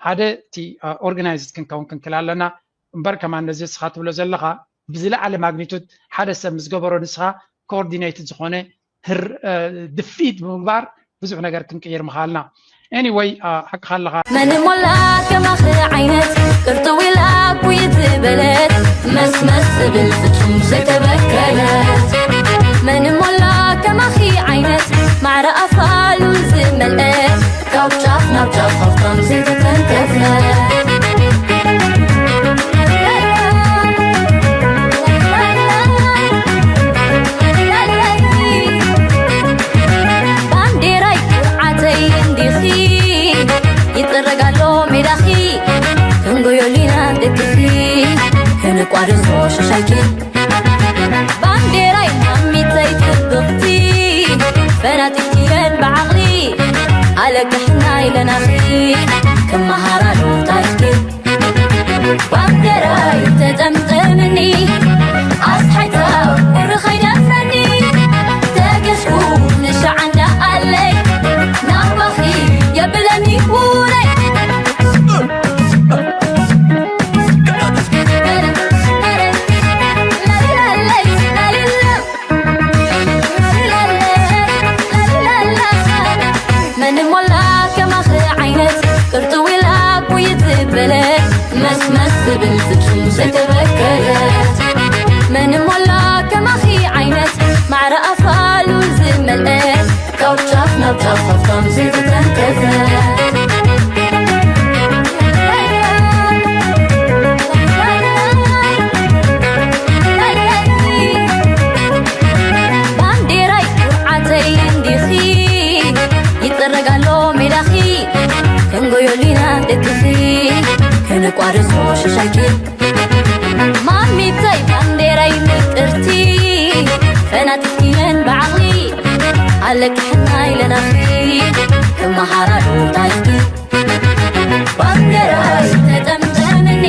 ሓደ እቲ ኦርጋናይዝድ ክንከውን ክንክል ኣለና እምበር ከማን ነዚ ንስኻ ትብሎ ዘለኻ ብዝለዓለ ማግኒቱድ ሓደ ሰብ ምስ ገበሮ ንስኻ ኮኦርዲኔትድ ዝኾነ ድፍኢት ብምግባር ብዙሕ ነገር ክንቅይር ምኻልና። Anyway ሓቅኻ ኣለኻ። መን ሞላ ከማኺ ዓይነት ቅርጥው ኢላ ኩይት ዝበለት መስመስ ትብል ፍጹም ዘይተበከለት መን ሞላ ከማኺ ዓይነት ማዕረ ኣፋሉ ዝመልአ ካብ ጫፍ ናብ ጫፍ ሃፍታም ዘይተተንከፈ ባዶ ሶ ሽሻይኪ ባንዴራይ ማሚተይ ጽብቕቲ ፈናጢትኪ እየን ብዓቕሊ ኣለቅሕና ኢለናኺ ክመሃራሉ ታሪኽኪ ባንዴራይ ተጠምጠምኒ ኣስሓይታ ቁሪ ኸይደፍረኒ ተገስኩ ንሻዓንዳ ኣለይ ናባኺ የብለኒ ውረይ መን ሞላ ከማኺ ዓይነት ቅርጥው ኢላ ቁይት ዝበለ መስመስ ዝብል ፍጹም ዝተበከለ መን ሞላ ከማኺ ዓይነት ማዕረ ኣፋሉ ዝመልአ ካብ ጫፍ ናብ ጫፍ ሃብታም ዘይተተንከፈ ባንዴራይ ኩርዓተይ እንዲኺ ይጥረግ ኣሎ ሜዳኺ ክንጎየሉ ኢና ደቅኺ ከነቋርጾ ሽሻይኪ ማሚተይ ባንዴራይ ምቅርቲ ፈናጢትኪ እየን ብዓቕሊ ኣለቅሕና ኢለናኺ ክመሃራሉ ታሪኽኪ ባንዴራይ ተጠምጠምኒ